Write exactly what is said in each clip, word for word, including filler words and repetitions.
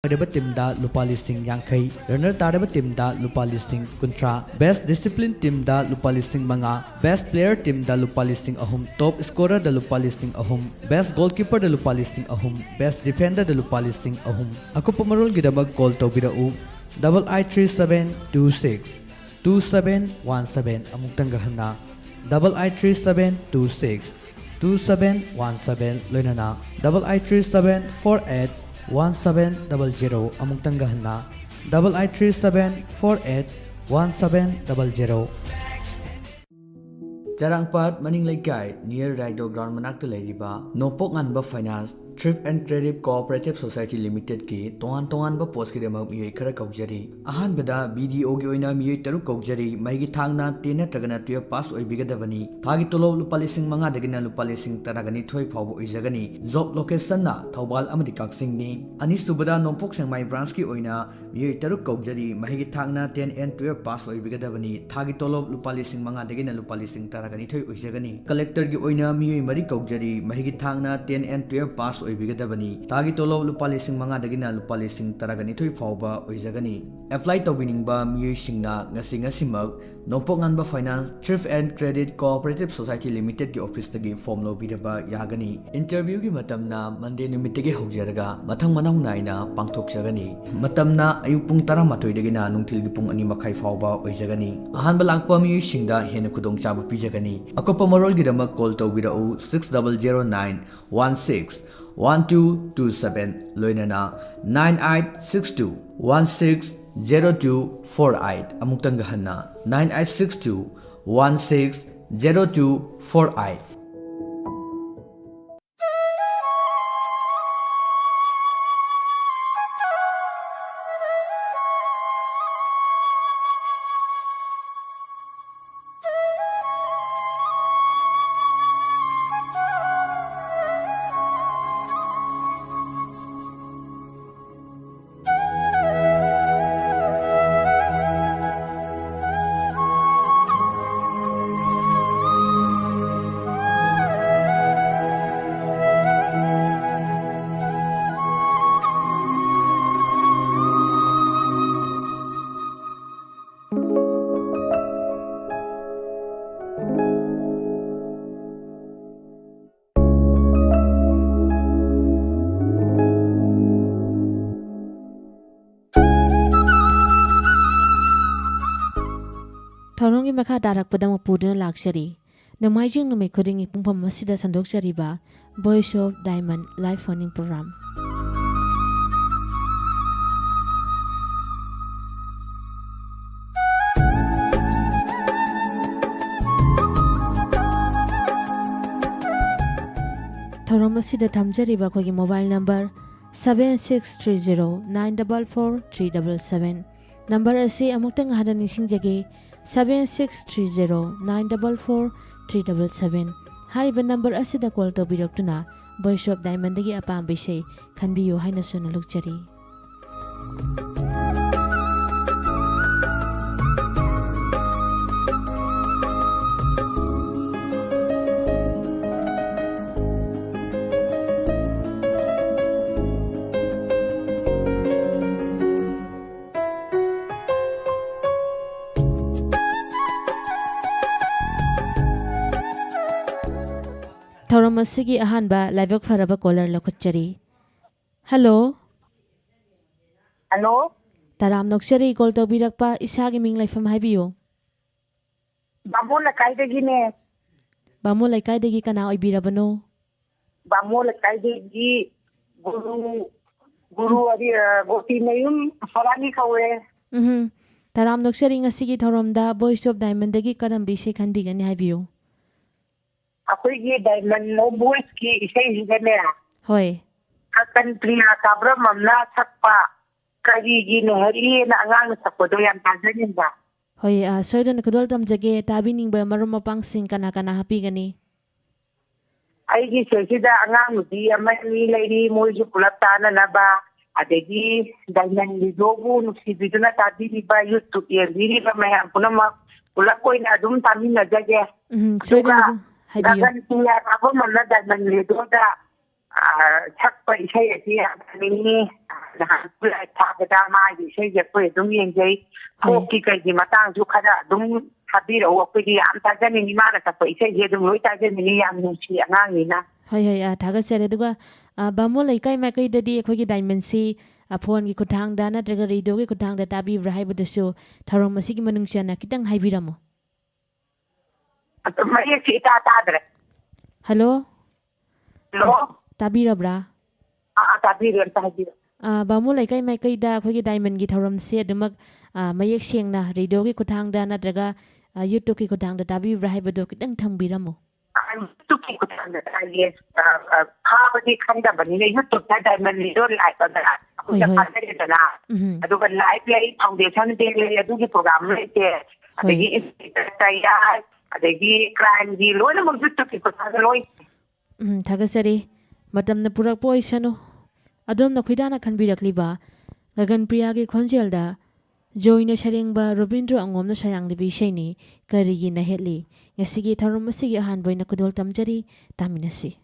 ꯑꯣꯏꯔꯕ ꯇꯤꯝꯗ ꯂꯨꯄꯥ ꯂꯤꯁꯤꯡ ꯌꯥꯡꯈꯩ, ꯔꯟꯅꯔ ꯇꯥꯔꯕ ꯇꯤꯝꯗ ꯂꯨꯄꯥ ꯂꯤꯁꯤꯡ ꯀꯨꯟꯊ꯭ꯔꯥ, ꯕꯦꯁ ꯗꯤꯁꯤꯄ꯭ꯂꯤꯟ ꯇꯤꯝꯗ ꯂꯨꯄꯥ ꯂꯤꯁꯤꯡ ꯃꯉꯥ, ꯕꯦꯁ ꯄ꯭ꯂꯦꯌꯔ ꯇꯤꯝꯗ ꯂꯨꯄꯥ ꯂꯤꯁꯤꯡ ꯑꯍꯨꯝ, ꯇꯣꯞ ꯁ꯭ꯀꯣꯔꯔꯗ ꯂꯨꯄꯥ ꯂꯤꯁꯤꯡ ꯑꯍꯨꯝ, ꯕꯦꯁ ꯒꯣꯜꯀꯤꯄꯔꯗ ꯂꯨꯄꯥ ꯂꯤꯁꯤꯡ ꯑꯍꯨꯝ, ꯕꯦꯁ ꯗꯤꯐꯦꯟꯗꯔꯗ ꯂꯨꯄꯥ ꯂꯤꯁꯤꯡ ꯑꯍꯨꯝ꯫ ꯑꯀꯨꯞꯄ ꯃꯔꯣꯜꯒꯤꯗꯃꯛ ꯀꯣꯜ ꯇꯧꯕꯤꯔꯛꯎ, double eight three seven two six two seven one seven, ꯑꯃꯨꯛꯇꯪꯒ ꯍꯟꯅ, double eight three seven two six two seven one seven, ꯂꯣꯏꯅꯅ double eight three seven four eight one seven double zero, ꯑꯃꯨꯛꯇꯪꯒ ꯍꯟꯅ, double eight three seven four eight one seven double zero꯫ ꯆꯔꯥꯡꯄꯥꯠ ꯃꯅꯤꯡ ꯂꯩꯀꯥꯏ, near ꯔꯥꯏꯗꯣ ground ꯃꯅꯥꯛꯇ ꯂꯩꯔꯤꯕ ꯅꯣꯡꯄꯣꯛ ꯉꯥꯟꯕ finance thrift and credit cooperative society ꯂꯤꯃꯤꯇꯦꯗꯀꯤ ꯇꯣꯉꯥꯟ ꯇꯣꯉꯥꯟꯕ ꯄꯣꯁꯀꯤꯗꯃꯛ ꯃꯤꯑꯣꯏ ꯈꯔ ꯀꯧꯖꯔꯤ꯫ ꯑꯍꯥꯟꯕꯗ ꯕꯤ ꯗꯤ ꯑꯣꯒꯤ ꯑꯣꯏꯅ ꯃꯤꯑꯣꯏ ꯇꯔꯨꯛ ꯀꯧꯖꯔꯤ꯫ ꯃꯍꯩꯒꯤ ꯊꯥꯛꯅ ꯇꯦꯟ ꯅꯠꯇ꯭ꯔꯒꯅ ꯇꯨꯌꯦꯜꯐ ꯄꯥꯁ ꯑꯣꯏꯕꯤꯒꯗꯕꯅꯤ꯫ ꯊꯥꯒꯤ ꯇꯣꯂꯣꯞ ꯂꯨꯄꯥ ꯂꯤꯁꯤꯡ ꯃꯉꯥꯗꯒꯤꯅ ꯂꯨꯄꯥ ꯂꯤꯁꯤꯡ ꯇꯔꯥꯒ ꯅꯤꯊꯣꯏ ꯐꯥꯎꯕ ꯑꯣꯏꯖꯒꯅꯤ꯫ ꯖꯣꯕ ꯂꯣꯀꯦꯁꯟꯅ ꯊꯧꯕꯥꯜ ꯑꯃꯗꯤ ꯀꯛꯆꯤꯡꯅꯤ꯫ ꯑꯅꯤꯁꯨꯕꯗ ꯅꯣꯡꯄꯣꯛ ꯁꯦꯛꯃꯥꯏ ꯕ꯭ꯔꯥꯟꯁꯀꯤ ꯑꯣꯏꯅ ꯃꯤꯑꯣꯏ ꯇꯔꯨꯛ ꯀꯧꯖꯔꯤ꯫ ꯃꯍꯩꯒꯤ ꯊꯥꯛꯅ ꯇꯦꯟ ꯑꯦꯟ ꯇꯨꯌꯦꯜꯐ ꯄꯥꯁ ꯑꯣꯏꯕꯤꯒꯗꯕꯅꯤ꯫ ꯊꯥꯒꯤ ꯇꯣꯂꯣꯞ ꯂꯨꯄꯥ ꯂꯤꯁꯤꯡ ꯃꯉꯥꯗꯒꯤꯅ ꯂꯨꯄꯥ ꯂꯤꯁꯤꯡ ꯇꯔꯥꯒ ꯅꯤꯊꯣꯏ ꯑꯣꯏꯖꯒꯅꯤ꯫ ꯀꯂꯦꯛꯇꯔꯒꯤ ꯑꯣꯏꯅ ꯃꯤꯑꯣꯏ ꯃꯔꯤ ꯀꯧꯖꯔꯤ꯫ ꯃꯍꯩꯒꯤ ꯊꯥꯛꯅ ꯇꯦꯟ ꯑꯦꯟ ꯇꯨꯌꯦꯜꯐ ꯄꯥꯁ ꯑꯣꯏꯕꯤꯒꯗꯕꯅꯤ꯫ ꯊꯥꯒꯤ ꯇꯣꯂꯣꯞ ꯂꯨꯄꯥ ꯂꯤꯁꯤꯡ ꯃꯉꯥꯗꯒꯤꯅ ꯂꯨꯄꯥ ꯂꯤꯁꯤꯡ ꯇꯔꯥꯒ ꯅꯤꯊꯣꯏ ꯐꯥꯎꯕ ꯑꯣꯏꯖꯒꯅꯤ꯫ ꯑꯦꯄ꯭ꯂꯥꯏ ꯇꯧꯕꯤꯅꯤꯡꯕ ꯃꯤꯑꯣꯏꯁꯤꯡꯅ ꯉꯁꯤ ꯉꯁꯤꯃꯛ ꯅꯣꯡꯄꯣꯛ ꯉꯥꯟꯕ finance thrift and credit cooperative society ꯂꯤꯃꯤꯇꯦꯗꯀꯤ ꯑꯣꯐꯤꯁꯇꯒꯤ ꯐꯣꯔꯝ ꯂꯧꯕꯤꯔꯕ ꯌꯥꯒꯅꯤ꯫ ꯏꯟꯇꯔꯚ꯭ꯌꯨꯒꯤ ꯃꯇꯝꯅ ꯃꯟꯗꯦ ꯅꯨꯃꯤꯠꯇꯒꯤ ꯍꯧꯖꯔꯒ ꯃꯊꯪ ꯃꯅꯥꯎ ꯅꯥꯏꯅ ꯄꯥꯡꯊꯣꯛꯆꯒꯅꯤ꯫ ꯃꯇꯝꯅ ꯑꯌꯨꯛ ꯄꯨꯡ ꯇꯔꯥꯃꯥꯊꯣꯏꯗꯒꯤꯅ ꯅꯨꯡꯊꯤꯜꯒꯤ ꯄꯨꯡ ꯑꯅꯤ ꯃꯈꯥꯏ ꯐꯥꯎꯕ ꯑꯣꯏꯖꯒꯅꯤ꯫ ꯑꯍꯥꯟꯕ ꯂꯥꯛꯄ ꯃꯤꯑꯣꯏꯁꯤꯡꯗ ꯍꯦꯟꯅ ꯈꯨꯗꯣꯡꯆꯥꯕ ꯄꯤꯖꯒꯅꯤ꯫ ꯑꯀꯨꯞꯄ ꯃꯔꯣꯜꯒꯤꯗꯃꯛ ꯀꯣꯜ ꯇꯧꯕꯤꯔꯛꯎ, six double zero nine one six one two two seven, ꯂꯣꯏꯅꯅ nine eight six two one six zero two four eight, ꯑꯃꯨꯛꯇꯪꯒ ꯍꯟꯅ, nine eight six two one six zero two four eight꯫ ꯊꯧꯔꯝꯒꯤ ꯃꯈꯥ ꯇꯥꯔꯛꯄꯗ ꯑꯃꯨꯛ ꯄꯨꯗꯨꯅ ꯂꯥꯛꯆꯔꯤ꯫ ꯅꯣꯡꯃꯥꯏꯖꯤꯡ ꯅꯨꯃꯤꯠ ꯈꯨꯗꯤꯡꯒꯤ ꯄꯨꯡꯐꯝ ꯑꯁꯤꯗ ꯁꯟꯗꯣꯛꯆꯔꯤꯕ Voice of Diamond live phone-in program꯫ ꯊꯧꯔꯝ ꯑꯁꯤꯗ ꯊꯝꯖꯔꯤꯕ ꯑꯩꯈꯣꯏꯒꯤ mobile number seven six three zero nine double four three double seven꯫ Number ꯑꯁꯤ ꯑꯃꯨꯛꯇꯪ ꯍꯟꯅ ꯅꯤꯡꯁꯤꯡꯖꯒꯦ, seven six three zero nine double four three double seven꯫ ꯍꯥꯏꯔꯤꯕ number ꯑꯁꯤꯗ call ꯇꯧꯕꯤꯔꯛꯇꯨꯅ Voice of Diamond-ꯗꯒꯤ ꯑꯄꯥꯝꯕ ꯏꯁꯩ ꯈꯟꯕꯤꯌꯨ ꯍꯥꯏꯅꯁꯨ ꯅꯣꯂꯨꯛꯆꯔꯤ꯫ ꯊꯧꯔꯝ ꯑꯁꯤꯒꯤ ꯑꯍꯥꯟꯕ ꯂꯥꯏꯕꯛ ꯐꯔꯕ caller ꯂꯧꯈꯠꯆꯔꯤ꯫ Hello꯫ Hello꯫ ꯇꯔꯥꯝꯅ ꯑꯣꯛꯆꯔꯤ call ꯇꯧꯕꯤꯔꯛꯄ, ꯏꯁꯥꯒꯤ ꯃꯤꯡ ꯂꯩꯐꯝ ꯍꯥꯏꯕꯤꯌꯨ꯫ ꯕꯥꯃꯣꯟ ꯂꯩꯀꯥꯏꯗꯒꯤꯅꯦ꯫ ꯕꯥꯃꯣꯟ ꯂꯩꯀꯥꯏꯗꯒꯤ ꯀꯅꯥ ꯑꯣꯏꯕꯤꯔꯕꯅꯣ? ꯕꯥꯃꯣꯟ ꯂꯩꯀꯥꯏꯗꯒꯤ ꯒꯨꯔꯨ, ꯒꯨꯔꯨ ꯎꯝ꯫ ꯑꯔꯤ-, ꯑ, ꯒꯣꯄꯤꯃꯌꯨꯝ ꯁꯣꯔꯥꯅꯤ ꯀꯧꯋꯦ꯫ ꯎꯝꯍꯨꯝ꯫ ꯇꯔꯥꯝꯅ ꯑꯣꯛꯆꯔꯤ ꯉꯁꯤꯒꯤ ꯊꯧꯔꯝꯗ Voice of Diamond-ꯗꯒꯤ ꯀꯔꯝꯕ ꯏꯁꯩ ꯈꯟꯕꯤꯒꯅꯤ ꯍꯥꯏꯕꯤꯌꯨ꯫ ꯑꯩꯈꯣꯏꯒꯤ Diamond of Voice-ꯀꯤ ꯏꯁꯩꯁꯤꯗꯅꯦ, ꯍꯣꯏ꯫ ꯀꯇꯟ ꯄ꯭ꯔꯤꯌꯥ ꯀꯥꯕ꯭ꯔꯝ ꯑꯃꯅ ꯁꯛꯄ ꯀꯔꯤꯒꯤ ꯅꯨꯡꯍꯠꯂꯤꯅ ꯑꯉꯥꯡꯅ ꯁꯛꯄꯗꯣ ꯌꯥꯝ ꯇꯥꯖꯅꯤꯡꯕ꯫ ꯍꯣꯏ, ꯑ, ꯁꯣꯏꯗꯅ ꯈꯨꯗꯣꯜ ꯇꯝꯖꯒꯦ꯫ ꯇꯥꯕꯤꯅꯤꯡꯕ ꯃꯔꯨꯞ ꯃꯄꯥꯡꯁꯤꯡ ꯀꯅꯥ ꯀꯅꯥ ꯍꯥꯞꯄꯤꯒꯅꯤ? ꯑꯩꯒꯤ ꯁꯤꯗꯩꯁꯤꯗ ꯑꯉꯥꯡ ꯅꯨꯄꯤ ꯑꯃ ꯑꯅꯤ ꯂꯩꯔꯤ, ꯃꯣꯏꯁꯨ ꯄꯨꯂꯞ ꯇꯥꯅꯅꯕ, ꯑꯗꯒꯤ Diamond Radio-ꯕꯨ ꯅꯨꯡꯁꯤꯕꯤꯗꯨꯅ ꯇꯥꯕꯤꯔꯤꯕ, YouTube ꯌꯦꯡꯕꯤꯔꯤꯕ ꯃꯌꯥꯝ ꯄꯨꯝꯅꯃꯛ ꯄꯨꯂꯞ ꯑꯣꯏꯅ ꯑꯗꯨꯝ ꯇꯥꯃꯤꯟꯅꯖꯒꯦ꯫ ꯎꯝ, ꯑꯗꯨꯒ ꯁꯣꯏꯗꯅ ꯑꯗꯨꯝ ꯍꯥꯏꯕꯤꯌꯨ꯫ ꯒꯒꯟ ꯄ꯭ꯔꯤꯌꯥ ꯀꯥꯕꯝ ꯑꯃꯅ Diamond Radio-ꯗ, ꯑ, ꯁꯛꯄ ꯏꯁꯩ ꯑꯁꯤ ꯌꯥꯝ ꯇꯥꯅꯤꯡꯉꯤ꯫ ꯅꯍꯥꯟ ꯂꯥꯏ ꯊꯥꯕꯗ ꯃꯥꯒꯤ ꯏꯁꯩꯁꯦ ꯑꯩꯈꯣꯏ ꯑꯗꯨꯝ ꯌꯦꯡꯖꯩ꯫ ꯍꯣꯏ꯫ Folk-ꯀꯤ ꯀꯩꯒꯤ ꯃꯇꯥꯡꯁꯨ ꯈꯔ ꯑꯗꯨꯝ ꯊꯥꯕꯤꯔꯛꯎ꯫ ꯑꯩꯈꯣꯏꯗꯤ ꯌꯥꯝ ꯇꯥꯖꯅꯤꯡꯉꯤ, ꯃꯥꯅ ꯁꯛꯄ ꯏꯁꯩꯁꯦ ꯑꯗꯨꯝ ꯂꯣꯏ ꯇꯥꯖꯅꯤꯡꯉꯤ, ꯌꯥꯝ ꯅꯨꯡꯁꯤ ꯑꯉꯥꯡꯅꯤꯅ꯫ ꯍꯣꯏ, ꯍꯣꯏ, ꯑ, ꯊꯥꯒꯠꯆꯔꯤ꯫ ꯑꯗꯨꯒ, ꯑ, ꯕꯥꯃꯣꯟ ꯂꯩꯀꯥꯏ ꯃꯥꯏꯀꯩꯗꯗꯤ ꯑꯩꯈꯣꯏꯒꯤ diamond ꯁꯤ, ꯑ, phone ꯒꯤ ꯈꯨꯠꯊꯥꯡꯗ ꯅꯠꯇ꯭ꯔꯒ radio ꯒꯤ ꯈꯨꯠꯊꯥꯡꯗ ꯇꯥꯕꯤꯕ꯭ꯔꯥ ꯍꯥꯏꯕꯗꯨꯁꯨ ꯊꯧꯔꯝ ꯑꯁꯤꯒꯤ ꯃꯅꯨꯡ ꯆꯟꯅ ꯈꯤꯇꯪ ꯍꯥꯏꯕꯤꯔꯝꯃꯨ꯫ ꯑꯗꯨ ꯃꯌꯦꯛꯁꯦ ꯏꯇꯥ ꯇꯥꯗ꯭ꯔꯦ꯫ Hello? Hello? ꯇꯥꯕꯤꯔꯕ꯭ꯔꯥ? ꯑꯥ, ꯑꯥ, ꯇꯥꯕꯤꯔꯦ, ꯑꯝꯇ ꯍꯥꯏꯕꯤꯔꯣ꯫ ꯑ, ꯕꯥꯃꯣꯟ ꯂꯩꯀꯥꯏ ꯃꯥꯏꯀꯩꯗ ꯑꯩꯈꯣꯏꯒꯤ diamond ꯒꯤ ꯊꯧꯔꯝꯁꯦ ꯑꯗꯨꯃꯛ, ꯑ, ꯃꯌꯦꯛ ꯁꯦꯡꯅ radio ꯒꯤ ꯈꯨꯠꯊꯥꯡꯗ ꯅꯠꯇ꯭ꯔꯒ, ꯑ, YouTube ꯀꯤ ꯈꯨꯠꯊꯥꯡꯗ ꯇꯥꯕꯤꯕ꯭ꯔꯥ ꯍꯥꯏꯕꯗꯣ ꯈꯤꯇꯪ ꯊꯝꯕꯤꯔꯝꯃꯨ꯫ ꯑ, YouTube ꯀꯤ ꯈꯨꯠꯊꯥꯡꯗ ꯇꯥꯏꯌꯦ꯫ ꯑ, ꯑ, ꯐꯥꯕꯗꯤ ꯈꯪꯗꯕꯅꯤꯅ YouTube ꯇ diamond ꯗꯣ live ꯑꯗ ꯍꯣꯏ, ꯑꯩꯈꯣꯏꯅ ꯍꯣꯏ꯫ ꯊꯥꯖꯔꯦꯗꯅ꯫ ꯎꯝ꯫ ꯑꯗꯨꯒ live ꯂꯩ, foundation day ꯂꯩ, ꯑꯗꯨꯒꯤ program ꯂꯩꯇꯦ꯫ ꯍꯣꯏ꯫ ꯑꯗꯒꯤ status ꯇ ꯌꯥꯏ, ꯑꯗꯒꯤ crime ꯒꯤ ꯂꯣꯏꯅꯃꯛ YouTube ꯀꯤ ꯈꯨꯠꯊꯥꯡꯗ ꯂꯣꯏ꯫ ꯎꯝ, ꯊꯥꯒꯠꯆꯔꯤ꯫ ꯃꯇꯝꯅ ꯄꯨꯔꯛꯄ ꯑꯣꯏꯁꯅꯨ꯫ ꯑꯗꯣꯝꯅ ꯈꯣꯏꯗꯥꯅ ꯈꯟꯕꯤꯔꯛꯂꯤꯕ ꯒꯒꯟ ꯄ꯭ꯔꯤꯌꯥꯒꯤ ꯈꯣꯟꯖꯦꯜꯗ ꯖꯣꯏꯅ ꯁꯩꯔꯦꯡꯕ ꯔꯣꯕꯤꯟꯗ꯭ꯔꯣ ꯑꯉꯣꯝꯅ ꯁꯩꯔꯥꯡꯂꯤꯕ ꯏꯁꯩꯅꯤ ꯀꯔꯤꯒꯤ ꯅꯍꯦꯠꯂꯤ꯫ ꯉꯁꯤꯒꯤ ꯊꯧꯔꯝ ꯑꯁꯤꯒꯤ ꯑꯍꯥꯟꯕ ꯑꯣꯏꯅ ꯈꯨꯗꯣꯜ ꯇꯝꯖꯔꯤ, ꯇꯥꯃꯤꯟꯅꯁꯤ꯫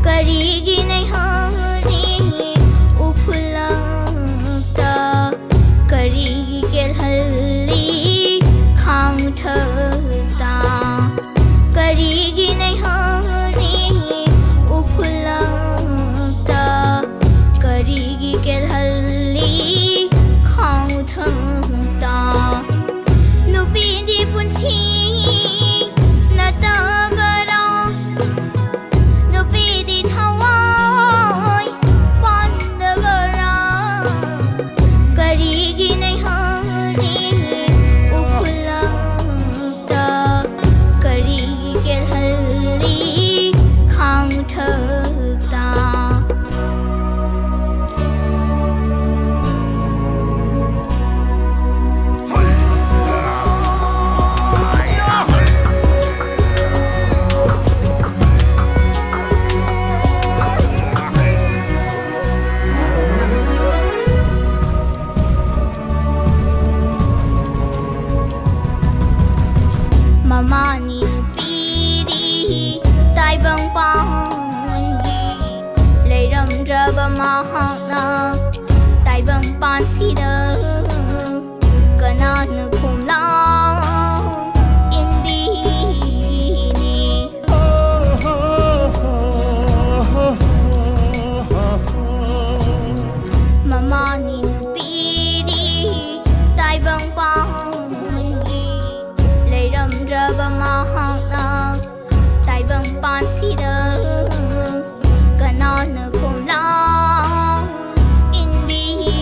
ꯀꯔꯤꯒꯤ ꯅꯩꯍꯧꯔꯤ ꯎꯐꯨꯜꯂꯛꯇ? ꯀꯔꯤꯒꯤ ꯀꯦꯜꯍꯜꯂꯤ ꯈꯥꯡꯊꯛꯇ? ꯀꯔꯤꯒꯤ ꯅꯩꯍꯧꯔꯤ ꯎꯐꯨꯜꯂꯛꯇ? ꯀꯔꯤꯒꯤ ꯀꯦꯜꯍꯜꯂꯤ ꯈꯥꯡꯊꯛꯇ? ꯅꯨꯄꯤꯗꯤ ꯄꯨꯟꯁꯤ ꯅꯠꯇꯕꯔꯥ? ꯅꯨꯄꯤꯗꯤ ꯊꯋꯥꯏ ꯃꯍꯥꯛꯅ ꯇꯥꯏꯕꯪ ꯄꯥꯟꯁꯤꯗ ꯀꯅꯥꯅ ꯈꯣꯝꯂꯥꯎ ꯏꯟꯕꯤꯅꯤ? ꯃꯃꯥꯅꯤ ꯅꯨꯄꯤꯗꯤ ꯇꯥꯏꯕꯪ ꯄꯥꯟꯒꯤ ꯂꯩꯔꯝꯗ꯭ꯔꯕ ꯃꯍꯥꯛꯅ ꯇꯥꯏꯕꯪ ꯄꯥꯟꯁꯤꯗ ꯀꯅꯥꯅ ꯈꯣꯝꯂꯥꯎ ꯏꯟꯕꯤꯅꯤ?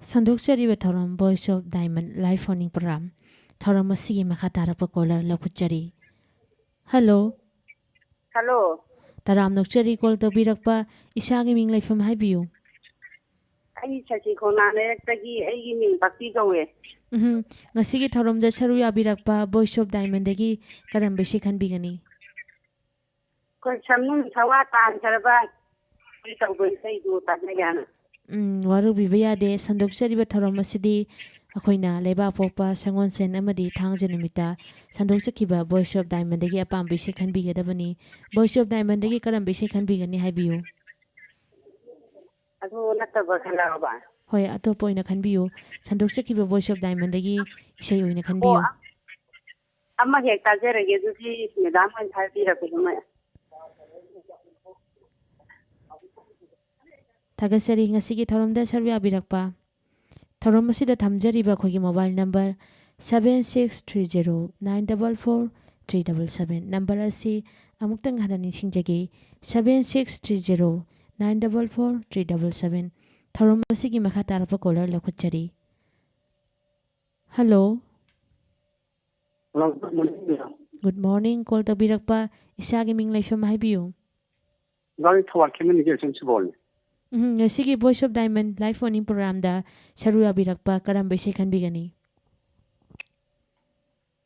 ꯁꯟꯗꯣꯛꯆꯔꯤꯕ ꯊꯧꯔꯝ Voice of Diamond Live Phoning Program꯫ ꯊꯧꯔꯝ ꯑꯁꯤꯒꯤ ꯃꯈꯥ ꯇꯥꯔꯛꯄ caller ꯂꯧꯈꯠꯆꯔꯤ꯫ Hello꯫ Hello꯫ ꯇꯔꯥꯝꯅ ꯑꯣꯛꯆꯔꯤ call ꯇꯧꯕꯤꯔꯛꯄ꯫ ꯏꯁꯥꯒꯤ ꯃꯤꯡ ꯂꯩꯐꯝ ꯍꯥꯏꯕꯤꯌꯨ꯫ ꯑꯩ ꯁꯁꯤ ꯈꯣꯡꯅꯥꯡ ꯂꯩꯔꯛꯇꯒꯤ, ꯑꯩꯒꯤ ꯃꯤꯡ ꯕꯛꯇꯤ ꯀꯧꯋꯦ꯫ ꯎꯝꯍꯨꯝ꯫ ꯉꯁꯤꯒꯤ ꯊꯧꯔꯝꯗ ꯁꯔꯨꯛ ꯌꯥꯕꯤꯔꯛꯄ Voice of Diamondꯗꯒꯤ ꯀꯔꯝꯕ ꯏꯁꯩ ꯈꯟꯕꯤꯒꯅꯤ? ꯑꯩꯈꯣꯏ ꯁꯝꯅꯨꯡ ꯁꯋꯥ ꯇꯥꯟꯈ꯭ꯔꯕ ꯀꯔꯤ ꯇꯧꯕ ꯏꯁꯩꯗꯨ ꯇꯥꯖꯒꯦꯅ꯫ ꯎꯝ, ꯋꯥꯔꯧꯕꯤꯕ ꯌꯥꯗꯦ꯫ ꯁꯟꯗꯣꯛꯆꯔꯤꯕ ꯊꯧꯔꯝ ꯑꯁꯤꯗꯤ ꯑꯩꯈꯣꯏꯅ ꯂꯩꯕꯥꯛꯄꯣꯛꯄ ꯁꯒꯣꯜꯁꯦꯟ ꯑꯃꯗꯤ ꯊꯥꯡꯖ ꯅꯨꯃꯤꯠꯇ ꯁꯟꯗꯣꯛꯆꯈꯤꯕ Voice of Diamondꯗꯒꯤ ꯑꯄꯥꯝꯕ ꯏꯁꯩ ꯈꯟꯕꯤꯒꯗꯕꯅꯤ꯫ Voice of Diamondꯗꯒꯤ ꯀꯔꯝꯕ ꯏꯁꯩ ꯈꯟꯕꯤꯒꯅꯤ ꯍꯥꯏꯕꯤꯌꯨ꯫ ꯑꯗꯨ ꯅꯠꯇꯕ ꯈꯜꯂꯛꯑꯕ? ꯍꯣꯏ, ꯑꯇꯣꯞꯄ ꯑꯣꯏꯅ ꯈꯟꯕꯤꯌꯨ꯫ ꯁꯟꯗꯣꯛꯆꯈꯤꯕ Voice of Diamondꯗꯒꯤ ꯏꯁꯩ ꯑꯣꯏꯅ ꯈꯟꯕꯤꯌꯨ꯫ ꯑꯣ, ꯑꯃ ꯍꯦꯛ ꯇꯥꯖꯔꯒꯦ, ꯑꯗꯨꯗꯤ ꯃꯦꯗꯥꯝ ꯑꯣꯏꯅ ꯍꯥꯏꯕꯤꯔꯛꯄꯗꯨꯃ꯫ ꯊꯥꯒꯠꯆꯔꯤ ꯉꯁꯤꯒꯤ ꯊꯧꯔꯝꯗ ꯁꯔꯨꯛ ꯌꯥꯕꯤꯔꯛꯄ꯫ ꯊꯧꯔꯝ ꯑꯁꯤꯗ ꯊꯝꯖꯔꯤꯕ ꯑꯩꯈꯣꯏꯒꯤ mobile number seven six three zero nine double four three double seven number ꯑꯁꯤ ꯑꯃꯨꯛꯇꯪ ꯍꯟꯅ ꯅꯤꯡꯁꯤꯡꯖꯒꯦ, seven six three zero nine double four three double seven꯫ ꯊꯧꯔꯝ ꯑꯁꯤꯒꯤ ꯃꯈꯥ ꯇꯥꯔꯛꯄ caller ꯂꯧꯈꯠꯆꯔꯤ꯫ Hello꯫ Hello, good morning, ma'am. Good morning, call ꯇꯧꯕꯤꯔꯛꯄ꯫ ꯏꯁꯥꯒꯤ ꯃꯤꯡ ꯂꯩꯐꯝ ꯍꯥꯏꯕꯤꯌꯨ꯫ ꯃꯦꯗꯥꯝ, ꯑꯩ ꯊꯧꯕꯥꯜ ꯈꯦꯃꯟꯗꯒꯤ ꯑꯦꯁ ꯑꯦꯝ ꯁꯤꯕꯣꯜꯅꯤ꯫ ꯎꯝ, ꯉꯁꯤꯒꯤ Voice of Diamond Live Phoning Programꯗ ꯁꯔꯨꯛ ꯌꯥꯕꯤꯔꯛꯄ ꯀꯔꯝꯕ ꯏꯁꯩ ꯈꯟꯕꯤꯒꯅꯤ?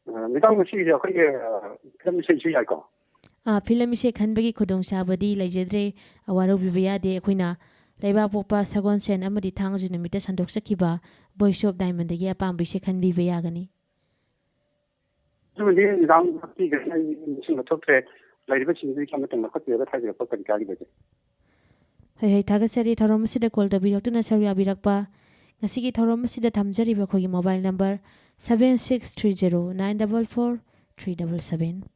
ꯑ, ꯃꯦꯗꯥꯝ, ꯉꯁꯤꯒꯤꯁꯦ ꯑꯩꯈꯣꯏꯒꯤ, ꯑ, ꯐꯤꯂꯝ ꯏꯁꯩꯁꯨ ꯌꯥꯏꯀꯣ? ꯑꯥ, ꯐꯤꯂꯝ ꯏꯁꯩ ꯈꯟꯕꯒꯤ ꯈꯨꯗꯣꯡꯆꯥꯕꯗꯤ ꯂꯩꯖꯗ꯭ꯔꯦ꯫ ꯋꯥꯔꯧꯕꯤꯕ ꯌꯥꯗꯦ꯫ ꯑꯩꯈꯣꯏꯅ ꯂꯩꯕꯥꯛꯄꯣꯛꯄ ꯁꯒꯣꯜꯁꯦꯟ ꯑꯃꯗꯤ ꯊꯥꯡꯖ ꯅꯨꯃꯤꯠꯇ ꯁꯟꯗꯣꯛꯆꯈꯤꯕ Voice of Diamondꯗꯒꯤ ꯑꯄꯥꯝꯕ ꯏꯁꯩ ꯈꯟꯕꯤꯕ ꯌꯥꯒꯅꯤ꯫ ꯑꯗꯨꯃꯗꯤ ꯃꯦꯗꯥꯝ ꯍꯥꯞꯄꯤꯒꯅꯤ, ꯑꯩ ꯅꯤꯡꯁꯤꯡꯕ ꯊꯣꯛꯇ꯭ꯔꯦ꯫ ꯂꯩꯔꯤꯕꯁꯤꯡꯗꯨꯒꯤ ꯑꯃꯇꯪ ꯂꯧꯈꯠꯄꯤꯔꯒ ꯊꯥꯕꯤꯔꯛꯄ ꯀꯔꯤ ꯀꯥꯏꯒꯗꯒꯦ? ꯍꯣꯏ, ꯍꯣꯏ, ꯊꯥꯒꯠꯆꯔꯤ ꯊꯧꯔꯝ ꯑꯁꯤꯗ call ꯇꯧꯕꯤꯔꯛꯇꯨꯅ ꯁꯔꯨꯛ ꯌꯥꯕꯤꯔꯛꯄ꯫ ꯉꯁꯤꯒꯤ ꯊꯧꯔꯝ ꯑꯁꯤꯗ ꯊꯝꯖꯔꯤꯕ ꯑꯩꯈꯣꯏꯒꯤ mobile number seven six three zero nine double four three double seven꯫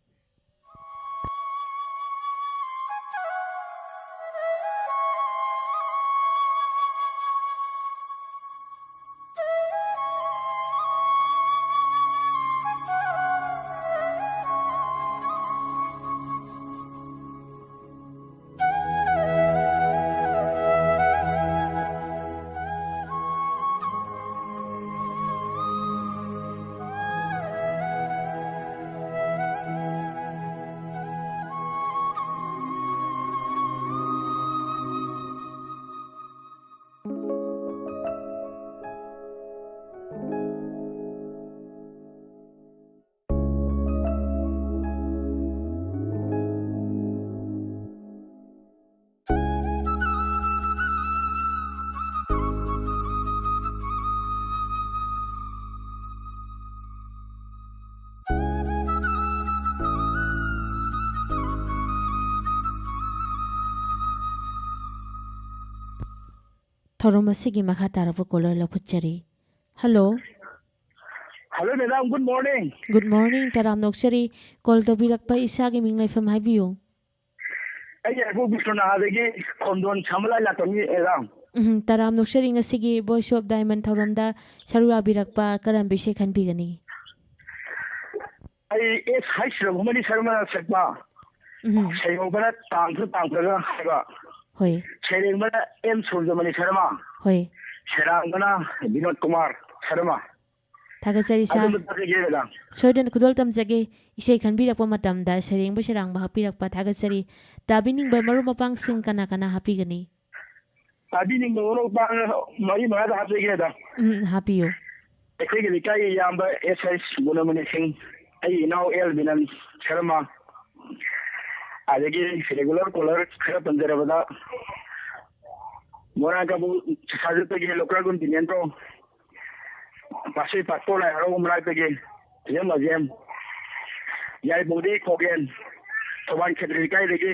ꯊꯧꯔꯝ ꯑꯁꯤꯒꯤ ꯃꯈꯥ ꯇꯥꯔꯛꯄ ꯀꯣꯂꯔ ꯂꯧꯈꯠꯆꯔꯤ꯫ Hello. Hello madam, good morning. Good morning, ꯇꯔꯥꯝꯅ ꯑꯣꯛꯆꯔꯤ꯫ ꯀꯣꯜ ꯇꯧꯕꯤꯔꯛꯄ ꯏꯁꯥꯒꯤ ꯃꯤꯡ ꯂꯩꯐꯝ ꯍꯥꯏꯕꯤꯌꯨ꯫ ꯑꯩ ꯌꯥꯏꯔꯤꯄꯣꯛ ꯕꯤꯁ꯭ꯋꯅꯥꯊꯗꯒꯤ ꯈꯣꯝꯗꯣꯟ ꯁꯥꯃꯂꯥꯏ ꯂꯥꯛꯀꯃꯤ ꯃꯦꯗꯥꯝ꯫ ꯎꯝ, ꯇꯔꯥꯝꯅ ꯑꯣꯛꯆꯔꯤ꯫ ꯉꯁꯤꯒꯤ ꯚꯣꯏꯁ ꯑꯣꯐ ꯗꯥꯏꯃꯟ ꯊꯧꯔꯝꯗ ꯁꯔꯨꯛ ꯌꯥꯕꯤꯔꯛꯄ ꯀꯔꯝꯕ ꯏꯁꯩ ꯈꯟꯕꯤꯒꯅꯤ? ꯑꯩ ꯑꯦꯁ ꯍꯩꯁ ꯔꯘꯨꯃꯅꯤ ꯁꯔꯃꯅ ꯁꯛꯄ ꯎꯝ, ꯁꯩꯍꯧꯕꯅ ꯇꯥꯡꯈ ꯇꯥꯡꯈꯒ ꯍꯥꯏꯕ, ꯍꯣꯏ꯫ ꯁꯩꯔꯦꯡꯕꯅ ꯑꯦꯝ ꯁꯨꯔꯖꯃꯅꯤ ꯁꯔꯃ, ꯍꯣꯏ꯫ ꯁꯩꯔꯥꯡꯕꯅ ꯕꯤꯅꯣꯗ ꯀꯨꯃꯥꯔ ꯁꯔꯃ꯫ ꯊꯥꯒꯠꯆꯔꯤ ꯁꯥꯔ꯫ ꯑꯗꯨꯝꯕ ꯇꯥꯖꯒꯦ ꯃꯦꯗꯥꯝ꯫ ꯁꯣꯏꯗꯅ ꯈꯨꯗꯣꯜ ꯇꯝꯖꯒꯦ꯫ ꯏꯁꯩ ꯈꯟꯕꯤꯔꯛꯄ ꯃꯇꯝꯗ ꯁꯩꯔꯦꯡꯕ ꯁꯩꯔꯥꯡꯕ ꯍꯥꯞꯄꯤꯔꯛꯄ ꯊꯥꯒꯠꯆꯔꯤ꯫ ꯇꯥꯕꯤꯅꯤꯡꯕ ꯃꯔꯨꯞ ꯃꯄꯥꯡꯁꯤꯡ ꯀꯅꯥ ꯀꯅꯥ ꯍꯥꯞꯄꯤꯒꯅꯤ? ꯇꯥꯕꯤꯅꯤꯡꯕ ꯃꯔꯨꯞ ꯃꯄꯥꯡ ꯃꯔꯤ ꯃꯉꯥꯗ ꯍꯥꯞꯆꯒꯦ ꯃꯦꯗꯥꯝ꯫ ꯎꯝ, ꯍꯥꯞꯄꯤꯌꯨ꯫ ꯑꯩꯈꯣꯏꯒꯤ ꯂꯩꯀꯥꯏꯒꯤ ꯏꯌꯥꯝꯕ ꯑꯦꯁ ꯑꯩꯁ ꯒꯨꯅꯃꯅꯤ ꯁꯤꯡ, ꯑꯩ ꯏꯅꯥꯎ ꯑꯦꯜ ꯕꯤꯅꯟ ꯁꯔꯃ, ꯑꯗꯒꯤ ꯔꯦꯒꯨꯂꯔ ꯀꯣꯂꯔ ꯈꯔ ꯄꯟꯖꯔꯕꯗ ꯃꯣꯏꯔꯥꯡ ꯀꯥꯡꯕꯨ ꯁꯥꯖꯠꯇꯒꯤ ꯂꯣꯀꯦꯜ ꯒꯨꯟ ꯗꯤꯅꯦꯟꯗ꯭ꯔꯣ, ꯄꯥꯠꯁꯣꯏ ꯄꯥꯠꯀꯣ ꯂꯥꯏ ꯍꯔꯥꯎꯕ ꯃꯅꯥꯛꯇꯒꯤ ꯐꯤꯖꯦꯝ ꯑꯖꯦꯝ, ꯌꯥꯏꯕꯧꯗꯤ ꯈꯣꯒꯦꯟ, ꯊꯧꯕꯥꯜ ꯈꯦꯇ꯭ꯔꯤ ꯂꯩꯀꯥꯏꯗꯒꯤ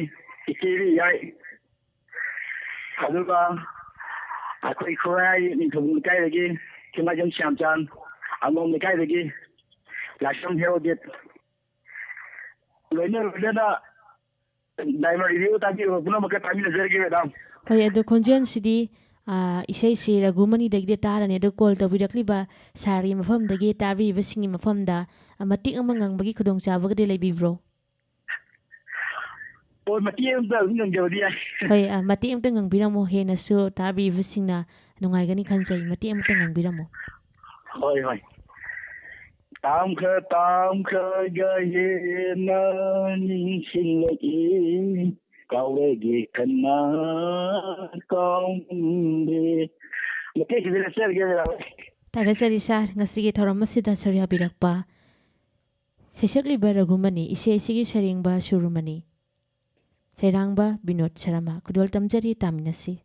ꯏꯆꯦ ꯏꯕꯤ ꯌꯥꯏ, ꯑꯗꯨꯒ ꯑꯩꯈꯣꯏ ꯈꯨꯔꯥꯏ ꯅꯤꯡꯊꯧꯕꯨꯡ ꯂꯩꯀꯥꯏꯗꯒꯤ ꯊꯤꯃꯥꯏꯖꯝ ꯁ꯭ꯌꯥꯝꯆꯥꯟ, ꯑꯉꯣꯝ ꯂꯩꯀꯥꯏꯗꯒꯤ ꯂꯥꯏꯁ꯭ꯔꯝ ꯍꯦꯔꯣꯗꯦꯠ, ꯂꯣꯏꯅ ꯂꯣꯏꯅꯅ ꯗꯥꯏꯃꯟ ꯔꯦꯗꯤꯑꯣ ꯇꯥꯕꯤꯔꯕ ꯄꯨꯝꯅꯃꯛꯀ ꯇꯥꯃꯤꯟꯅꯖꯔꯒꯦ ꯃꯦꯗꯥꯝ꯫ ꯍꯣꯏ, ꯑꯗꯣ ꯈꯣꯟꯖꯦꯜꯁꯤꯗꯤ, ꯑꯥ, ꯏꯁꯩꯁꯤ ꯔꯘꯨꯃꯅꯤꯗꯒꯤꯗꯤ ꯇꯥꯔꯅꯤ, ꯑꯗꯣ ꯀꯣꯜ ꯇꯧꯕꯤꯔꯛꯂꯤꯕ ꯁꯥꯔꯒꯤ ꯃꯐꯝꯗꯒꯤ ꯇꯥꯕꯤꯔꯤꯕꯁꯤꯡꯒꯤ ꯃꯐꯝꯗ, ꯑꯥ, ꯃꯇꯦꯛ ꯑꯃ ꯉꯪꯕꯒꯤ ꯈꯨꯗꯣꯡꯆꯥꯕꯒꯗꯤ ꯂꯩꯕꯤꯕ꯭ꯔꯣ? ꯍꯣꯏ, ꯃꯇꯦꯛ ꯑꯃꯇ ꯑꯗꯨꯝ ꯉꯪꯖꯕꯗꯤ ꯌꯥꯏ꯫ ꯍꯣꯏ, ꯑꯥ, ꯃꯇꯦꯛ ꯑꯃꯇ ꯉꯪꯕꯤꯔꯝꯃꯣ, ꯍꯦꯟꯅꯁꯨ ꯇꯥꯕꯤꯔꯤꯕꯁꯤꯡꯅ ꯅꯨꯡꯉꯥꯏꯒꯅꯤ ꯈꯟꯖꯩ꯫ ꯃꯇꯦꯛ ꯑꯃꯇ ꯉꯪꯕꯤꯔꯝꯃꯣ꯫ ꯍꯣꯏ, ꯍꯣꯏ꯫ ꯇꯥꯝꯈ ꯇꯥꯝꯈꯒ ꯍꯦꯟꯅ ꯅꯤꯡꯁꯤꯡꯂꯛꯏ, ꯀꯥꯎꯔꯒꯦ ꯈꯟꯅ ꯀꯥꯎꯅꯤꯡꯗꯦ꯫ ꯃꯇꯦꯛꯁꯤꯗꯤ ꯂꯦꯞꯆꯔꯒꯦ ꯃꯦꯗꯥꯝ꯫ ꯊꯥꯒꯠꯆꯔꯤ ꯁꯥꯔ, ꯉꯁꯤꯒꯤ ꯊꯧꯔꯝ ꯑꯁꯤꯗ ꯁꯔꯨꯛ ꯌꯥꯕꯤꯔꯛꯄ꯫ ꯁꯩꯁꯛꯂꯤꯕ ꯔꯘꯨꯃꯅꯤ, ꯏꯁꯩ ꯑꯁꯤꯒꯤ ꯁꯩꯔꯦꯡꯕ ꯁꯨꯔꯨꯃꯅꯤ, ꯁꯩꯔꯥꯡꯕ ꯕꯤꯅꯣꯗ ꯁꯔꯃ꯫ ꯈꯨꯗꯣꯜ ꯇꯝꯖꯔꯤ, ꯇꯥꯃꯤꯟꯅꯁꯤ꯫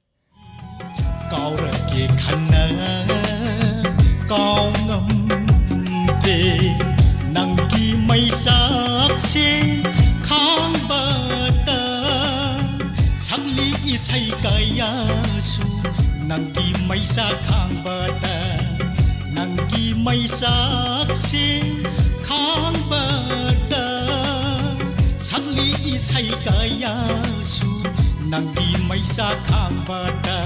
ꯀꯥꯎꯔꯛꯀꯦ ꯈꯟꯅ ꯀꯥꯎ ꯉꯝꯗꯦ, ꯅꯪꯒꯤ ꯃꯩꯆꯥꯛꯁꯦ ꯈꯥꯡꯕꯇ ꯁꯛꯂꯤ ꯏꯁꯩ ꯀꯌꯥꯁꯨ ꯅꯪꯒꯤ ꯃꯩꯆꯥꯛ ꯈꯥꯡꯕꯗ, ꯅꯪꯒꯤ ꯃꯩꯆꯥꯛꯁꯦ ꯈꯥꯡꯕꯗ, ꯁꯛꯂꯤ ꯏꯁꯩ ꯀꯌꯥꯁꯨ ꯅꯪꯒꯤ ꯃꯩꯆꯥꯛ ꯈꯥꯡꯕꯗ,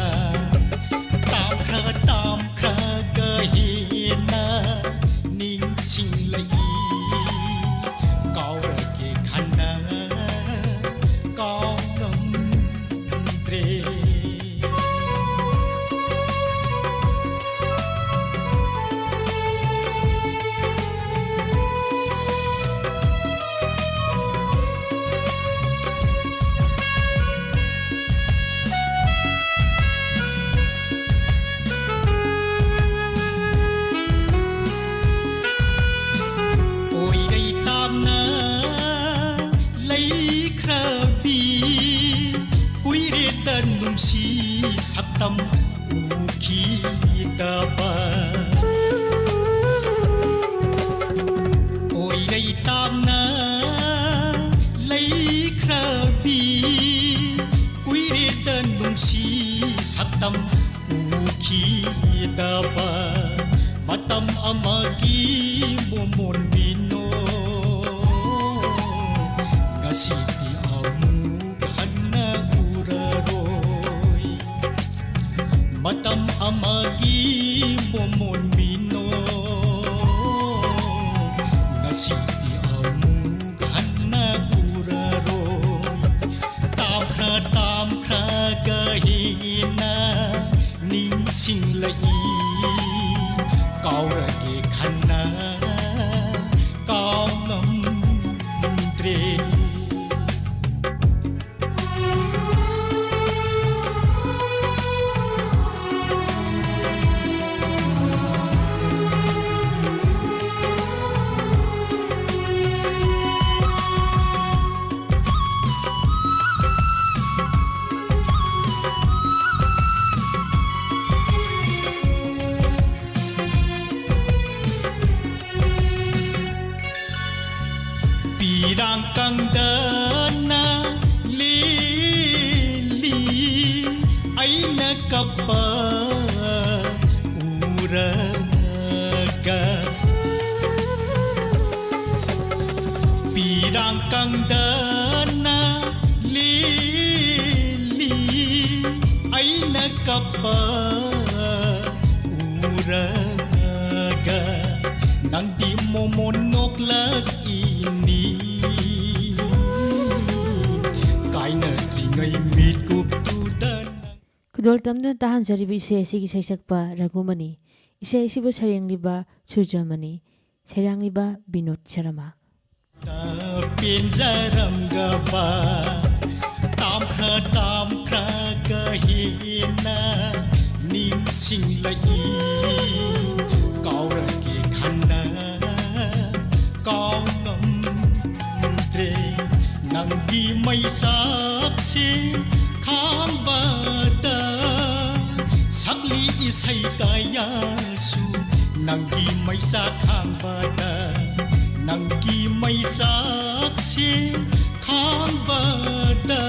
ꯇꯥꯝꯈ꯭ꯔ ꯇꯥꯝꯈ꯭ꯔꯒ ꯍꯦꯟꯅ ꯅꯤꯡꯁꯤꯡꯂꯛꯏ꯫ ꯀꯥꯎꯔꯒꯦ ꯈꯟꯅ ꯀꯥꯎꯉꯝꯗ꯭ꯔꯦ꯫ ꯑꯣꯏꯔꯩ ꯇꯥꯝꯅ ꯂꯩꯈ꯭ꯔꯕꯤ, ꯀꯨꯏꯔꯦꯗ ꯅꯨꯡꯁꯤ ꯁꯛꯇꯝ ꯎꯈꯤꯗꯕ꯫ ꯑꯣꯏꯔꯩ ꯇꯥꯝꯅ ꯂꯩꯈ꯭ꯔꯕꯤ, ꯀꯨꯏꯔꯦꯗ ꯅꯨꯡꯁꯤ ꯁꯛꯇꯝ ꯎꯈꯤꯗꯕ꯫ ꯃꯇꯝ ꯑꯃꯒꯤ ꯃꯣꯃꯣꯟ ꯃꯤꯅꯣ, ꯉꯁꯤꯗꯤ ꯑꯃꯨꯛ ꯍꯟꯅ ꯎꯔꯔꯣꯏ꯫ ꯃꯇꯝ ꯑꯃꯒꯤ ꯃꯣꯃꯣꯟ ꯃꯤꯅꯣ, ꯉꯁꯤꯗꯤ ꯑꯃꯨꯛ ꯍꯟꯅ ꯎꯔꯔꯣꯏ꯫ ꯇꯥꯝꯈ꯭ꯔ ꯇꯥꯝꯈ꯭ꯔꯒ ꯍꯦꯟꯅ ꯅꯤꯡꯁꯤꯡꯂꯛꯏ꯫ ꯀꯥꯎꯔꯒꯦ ꯈꯟꯅ ꯀꯥꯎꯉꯝꯗ꯭ꯔꯦ꯫ ꯄꯤꯔꯥꯡ ꯀꯪꯗꯅ ꯂꯦꯜꯂꯤ ꯑꯩꯅ ꯀꯞ ꯎꯔꯒ ꯄꯤꯔꯥꯡ ꯀꯪꯗꯅ ꯂꯦꯜꯂꯤ꯫ ꯑꯩꯅ ꯀꯞꯄ ꯎꯔꯒ ꯅꯪꯗꯤ ꯃꯣꯃꯣꯟ ꯅꯣꯛꯂꯛꯏꯅꯤ꯫ ꯀꯥꯏꯅꯗ꯭ꯔꯤꯉꯩ ꯃꯤꯠꯀꯨꯞꯇꯨꯗ ꯅꯪ ꯈꯨꯗꯣꯜ ꯇꯝꯗꯨꯅ ꯇꯥꯍꯟꯖꯔꯤꯕ ꯏꯁꯩ ꯑꯁꯤꯒꯤ ꯁꯩꯁꯛꯄ ꯔꯘꯨꯃꯅꯤ, ꯏꯁꯩ ꯑꯁꯤꯕꯨ ꯁꯩꯔꯦꯡꯂꯤꯕ ꯁꯨꯔꯖꯃꯅꯤ, ꯁꯩꯔꯥꯡꯂꯤꯕ ꯕꯤꯅꯣꯗ ꯁꯔꯃ꯫ ꯄꯦꯟꯖꯔꯝꯒꯕ ꯇꯥꯝꯈ꯭ꯔ ꯇꯥꯝꯈ꯭ꯔꯒ ꯍꯦꯟꯅ ꯅꯤꯡꯁꯤꯡꯂꯛꯏ꯫ ꯀꯥꯎꯔꯒꯦ ꯈꯟꯅ ꯀꯥꯎ ꯉꯝꯗ꯭ꯔꯦ꯫ ꯅꯪꯒꯤ ꯃꯩꯁꯥꯛꯁꯦ ꯈꯥꯡꯕꯗ ꯁꯛꯂꯤ ꯏꯁꯩ ꯀꯌꯥꯁꯨ꯫ ꯅꯪꯒꯤ ꯃꯩꯁꯥꯛ ꯈꯥꯡꯕꯗ, ꯅꯪꯒꯤ ꯃꯩꯁꯥꯛꯁꯦ ꯈꯥꯡꯕꯗ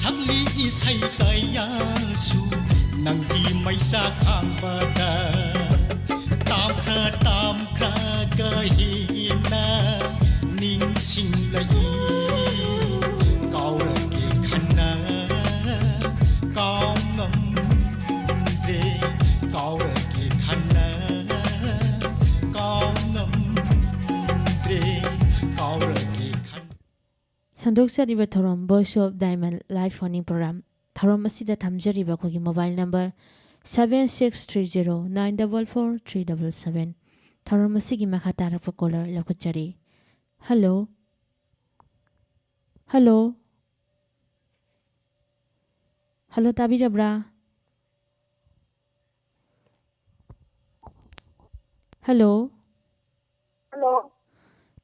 ꯁꯛꯂꯤ ꯏꯁꯩ ꯀꯌꯥꯁꯨ꯫ ꯅꯪꯒꯤ ꯃꯩꯁꯥꯛ ꯈꯥꯡꯕꯗ ꯇꯥꯝꯈ꯭ꯔ ꯇꯥꯝꯈ꯭ꯔꯒ ꯍꯦꯟꯅ ꯅꯤꯡꯁꯤꯡꯂꯛꯏ꯫ ꯀꯥꯎꯔꯒꯦ ꯈꯟꯅ ꯀꯥꯎ ꯉꯝꯗ꯭ꯔꯦ꯫ ꯀꯥꯎꯔꯒꯦ ꯈꯟꯅ ꯀꯥꯎ ꯉꯝꯗ꯭ꯔꯦ꯫ ꯀꯥꯎꯔꯒꯦ ꯈꯟ ꯁꯟꯗꯣꯛꯆꯔꯤꯕ ꯊꯧꯔꯝ Voice of Diamond Live Phone-In Program꯫ ꯊꯧꯔꯝ ꯑꯁꯤꯗ ꯊꯝꯖꯔꯤꯕ ꯑꯩꯈꯣꯏꯒꯤ mobile number seven six three zero nine double four three double seven꯫ ꯊꯧꯔꯝ ꯑꯁꯤꯒꯤ ꯃꯈꯥ ꯇꯥꯔꯛꯄ caller ꯂꯧꯈꯠꯆꯔꯤ꯫ Hello꯫ Hello꯫ Hello, ꯇꯥꯕꯤꯔꯕ꯭ꯔꯥ? Hello꯫ Hello꯫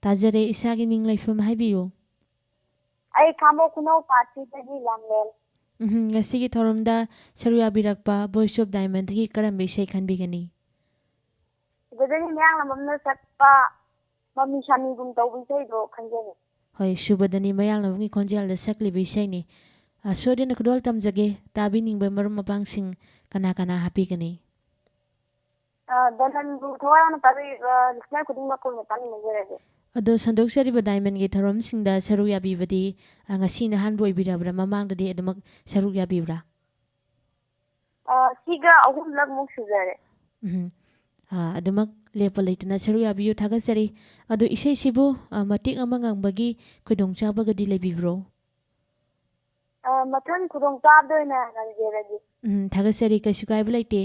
ꯇꯥꯖꯔꯦ, ꯏꯁꯥꯒꯤ ꯃꯤꯡ ꯂꯩꯐꯝ ꯍꯥꯏꯕꯤꯌꯨ꯫ ꯑꯩ ꯈꯥꯃꯣꯛ ꯈꯨꯅꯧ ꯄꯥꯠꯁꯤꯗꯒꯤ ꯂꯥꯡꯂꯦꯟ꯫ ꯎꯝꯍꯨꯝ, ꯉꯁꯤꯒꯤ ꯊꯧꯔꯝꯗ ꯁꯔꯨꯛ ꯌꯥꯕꯤꯔꯛꯄ Voice of Diamond-ꯗꯒꯤ ꯀꯔꯝꯕ ꯏꯁꯩ ꯈꯟꯕꯤꯒꯅꯤ? ꯁꯤꯗꯗꯤ ꯃꯌꯥꯡꯂꯝꯕꯝꯅ ꯁꯛꯄ ꯃꯃꯤ ꯁꯥꯃꯤꯒꯨꯝ ꯇꯧꯕ ꯏꯁꯩꯗꯣ ꯈꯟꯖꯒꯦ꯫ ꯍꯣꯏ, ꯁꯨꯕꯗꯅꯤ ꯃꯌꯥꯡꯂꯝꯕꯝꯒꯤ ꯈꯣꯟꯖꯦꯜꯗ ꯁꯛꯂꯤꯕ ꯏꯁꯩꯅꯤ꯫ ꯑ, ꯁꯣꯏꯗꯅ ꯈꯨꯗꯣꯜ ꯇꯝꯖꯒꯦ꯫ ꯇꯥꯕꯤꯅꯤꯡꯕ ꯃꯔꯨꯞ ꯃꯄꯥꯡꯁꯤꯡ ꯀꯅꯥ ꯀꯅꯥ ꯍꯥꯞꯄꯤꯒꯅꯤ? ꯑ, ꯗꯅꯟꯕꯨ ꯊꯋꯥꯏ ꯌꯥꯎꯅ ꯇꯥꯕꯤꯔꯤꯕ listener ꯈꯨꯗꯤꯡꯃꯛꯄꯨ ꯑꯣꯏꯅ ꯇꯥꯅꯤꯡꯕ ꯍꯥꯏꯖꯔꯒꯦ꯫ ꯑꯗꯣ ꯁꯟꯗꯣꯛꯆꯔꯤꯕ Diamondꯒꯤ ꯊꯧꯔꯝꯁꯤꯡꯗ ꯁꯔꯨꯛ ꯌꯥꯕꯤꯕꯗꯤ, ꯑ, ꯉꯁꯤꯅ ꯑꯍꯥꯟꯕ ꯑꯣꯏꯕꯤꯔꯕ꯭ꯔꯥ? ꯃꯃꯥꯡꯗꯗꯤ ꯑꯗꯨꯃꯛ ꯁꯔꯨꯛ ꯌꯥꯕꯤꯕ꯭ꯔꯥ? ꯑ, ꯁꯤꯒ ꯑꯍꯨꯝꯂꯛꯃꯨꯛ ꯁꯨꯖꯔꯦ꯫ ꯎꯝ꯫ ꯑ, ꯑꯗꯨꯃꯛ ꯂꯦꯞꯄ ꯂꯩꯇꯅ ꯁꯔꯨꯛ ꯌꯥꯕꯤꯌꯨ, ꯊꯥꯒꯠꯆꯔꯤ꯫ ꯑꯗꯣ ꯏꯁꯩꯁꯤꯕꯨ, ꯑ, ꯃꯇꯦꯛ ꯑꯃ ꯉꯪꯕꯒꯤ ꯈꯨꯗꯣꯡꯆꯥꯕꯒꯗꯤ ꯂꯩꯕꯤꯕ꯭ꯔꯣ? ꯑ, ꯃꯊꯪ ꯈꯨꯗꯣꯡꯆꯥꯕꯗ ꯑꯣꯏꯅ ꯉꯪꯖꯔꯒꯦ꯫ ꯎꯝ, ꯊꯥꯒꯠꯆꯔꯤ, ꯀꯩꯁꯨ ꯀꯥꯏꯕ ꯂꯩꯇꯦ꯫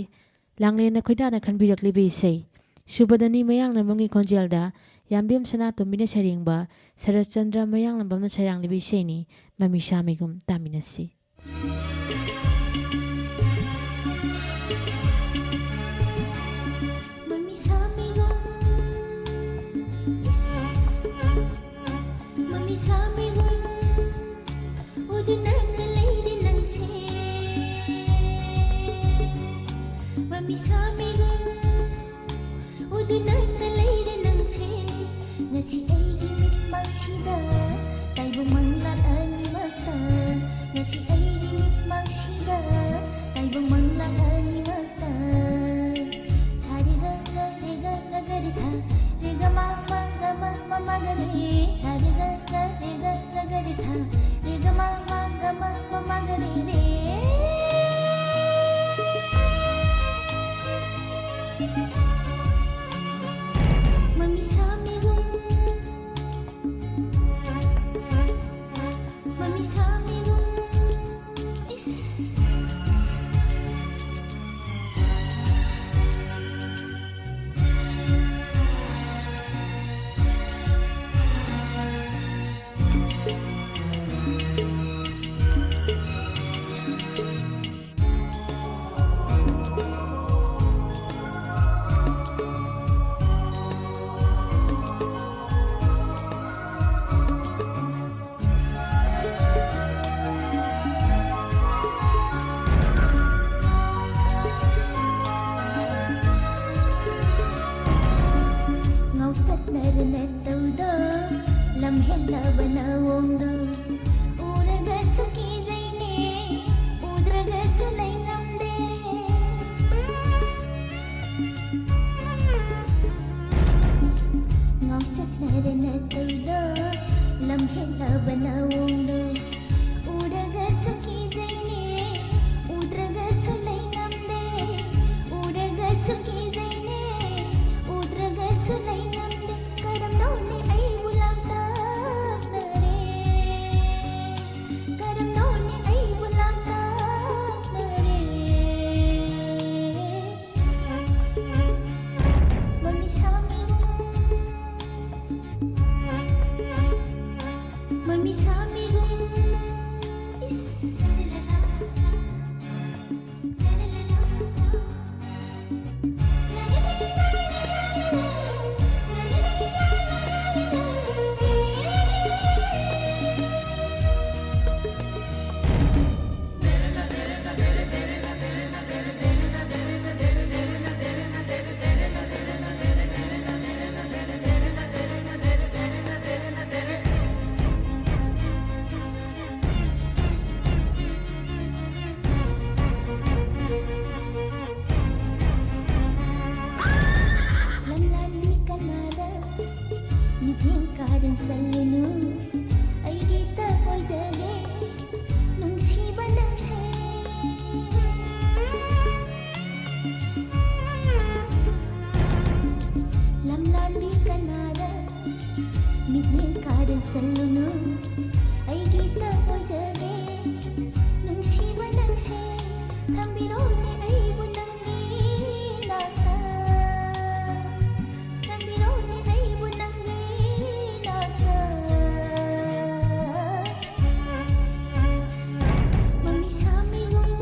ꯂꯥꯡꯂꯦꯟꯅ ꯈꯣꯏꯗꯥꯅ ꯈꯟꯕꯤꯔꯛꯂꯤꯕ ꯏꯁꯩ, ꯁꯨꯕꯗꯅꯤ ꯃꯌꯥꯡꯂꯝꯕꯝꯒꯤ ꯈꯣꯟꯖꯦꯜꯗ ꯌꯥꯝꯕꯦꯝ ꯁꯅꯥꯇꯣꯝꯕꯤꯅ ꯁꯩꯔꯦꯡꯕ, ꯁꯔꯠꯆꯟꯗ꯭ꯔ ꯃꯌꯥꯡꯂꯝꯕꯝꯅ ꯁꯩꯔꯥꯡꯂꯤꯕ ꯏꯁꯩꯅꯤ, ꯃꯃꯤꯁꯥ ꯃꯤꯒꯨꯝ꯫ ꯇꯥꯃꯤꯟꯅꯁꯤ꯫ ꯃꯃꯤꯁꯥ ꯃꯤꯒꯨꯝ, ꯏꯁ, ꯃꯃꯤꯁꯥ ꯃꯤꯒꯨꯝ, ꯎꯗꯨꯅ ꯂꯩꯔꯦ ꯅꯪꯁꯦ꯫ ꯃꯃꯤꯁꯥ ꯃꯤꯒꯨꯝ, ꯎꯗꯨꯅ ꯂꯩꯔꯦ ꯅꯪꯁꯦ꯫ ꯉꯁꯤ ꯑꯩꯒꯤ ꯃꯤꯠꯃꯛꯁꯤꯗ ꯇꯥꯏꯕꯪ ꯃꯪꯂꯥꯟ ꯑꯅꯤꯃꯛꯇ, ꯉꯁꯤ ꯑꯩꯒꯤ ꯃꯤꯠꯃꯛꯁꯤꯗ ꯇꯥꯏꯕꯪ ꯃꯪꯂꯥꯟ ꯑꯅꯤꯃꯛꯇ꯫ ꯁꯥ ꯔꯦ ꯒ ꯒ ꯔꯦ ꯒ ꯒ ꯒ ꯔꯦ ꯁꯥ, ꯔꯦ ꯒ ꯃ ꯃ ꯒ ꯃ ꯃ ꯃ ꯒ ꯔꯦ꯫ ꯁꯥ ꯔꯦ ꯒ ꯒ ꯔꯦ ꯒ ꯒ ꯒ ꯔꯦ ꯁꯥ, ꯔꯦ ꯒ ꯃ ꯃ ꯒ ꯃ ꯃ ꯃ ꯒ ꯔꯦ ꯔꯦ꯫ ꯃꯃꯤꯁꯥ ꯃꯤꯒꯨꯝ, ꯃꯃꯤꯁꯥ ꯃꯤꯒꯨꯝ, ꯏꯁ꯫ ꯉꯥꯎꯁꯟꯅꯔ ꯅꯇꯧꯗꯣ, ꯂꯝꯍꯦꯟꯅꯕ ꯅꯑꯣꯡꯗꯣ ꯎꯔꯒꯁꯨ ꯀꯤꯖꯩ꯫ ꯁꯨ ꯀꯤꯖꯩꯅꯦ, ꯎꯗ꯭ꯔꯒꯁꯨ ꯂꯩ ꯉꯝꯗꯦ꯫ ꯀꯔꯝꯅꯣꯅꯦ ꯑꯩꯕꯨ ꯂꯥꯡꯇꯛꯅꯔꯦ? ꯀꯔꯝꯅꯣꯅꯦ ꯑꯩꯕꯨ ꯂꯥꯡꯇꯛꯅꯔꯦ? ꯃꯃꯤꯁꯥ ꯃꯤꯅꯨꯡ, ꯃꯃꯤꯁꯥ ꯃꯤꯅꯨꯡ꯫ ꯏꯁ꯫ ꯂꯝꯂꯥꯟꯕꯤ ꯀꯅꯥꯗ ꯃꯤꯠꯌꯦꯡ ꯀꯥꯗꯅ ꯆꯠꯂꯨꯅꯨ, ꯑꯩꯒꯤꯇ ꯑꯣꯏꯖꯒꯦ ꯅꯨꯡꯁꯤꯕ ꯅꯪꯁꯦ꯫ ꯂꯝꯂꯥꯟꯕꯤ ꯀꯅꯥꯗ ꯃꯤꯠꯌꯦꯡ ꯀꯥꯗꯅ ꯆꯠꯂꯨꯅꯨ, ꯑꯩꯒꯤꯇ ꯑꯣꯏꯖꯒꯦ ꯅꯨꯡꯁꯤꯕ ꯅꯪꯁꯦ꯫ ꯊꯝꯕꯤꯔꯣꯅꯦ ꯑꯩꯕꯨ ꯅꯪꯒꯤ ꯅꯥꯛꯇ, ꯊꯝꯕꯤꯔꯣꯅꯦ ꯑꯩꯕꯨ ꯅꯪꯒꯤ ꯅꯥꯛꯇ꯫ ꯃꯃꯤꯁꯥ ꯃꯤꯅꯨꯡ,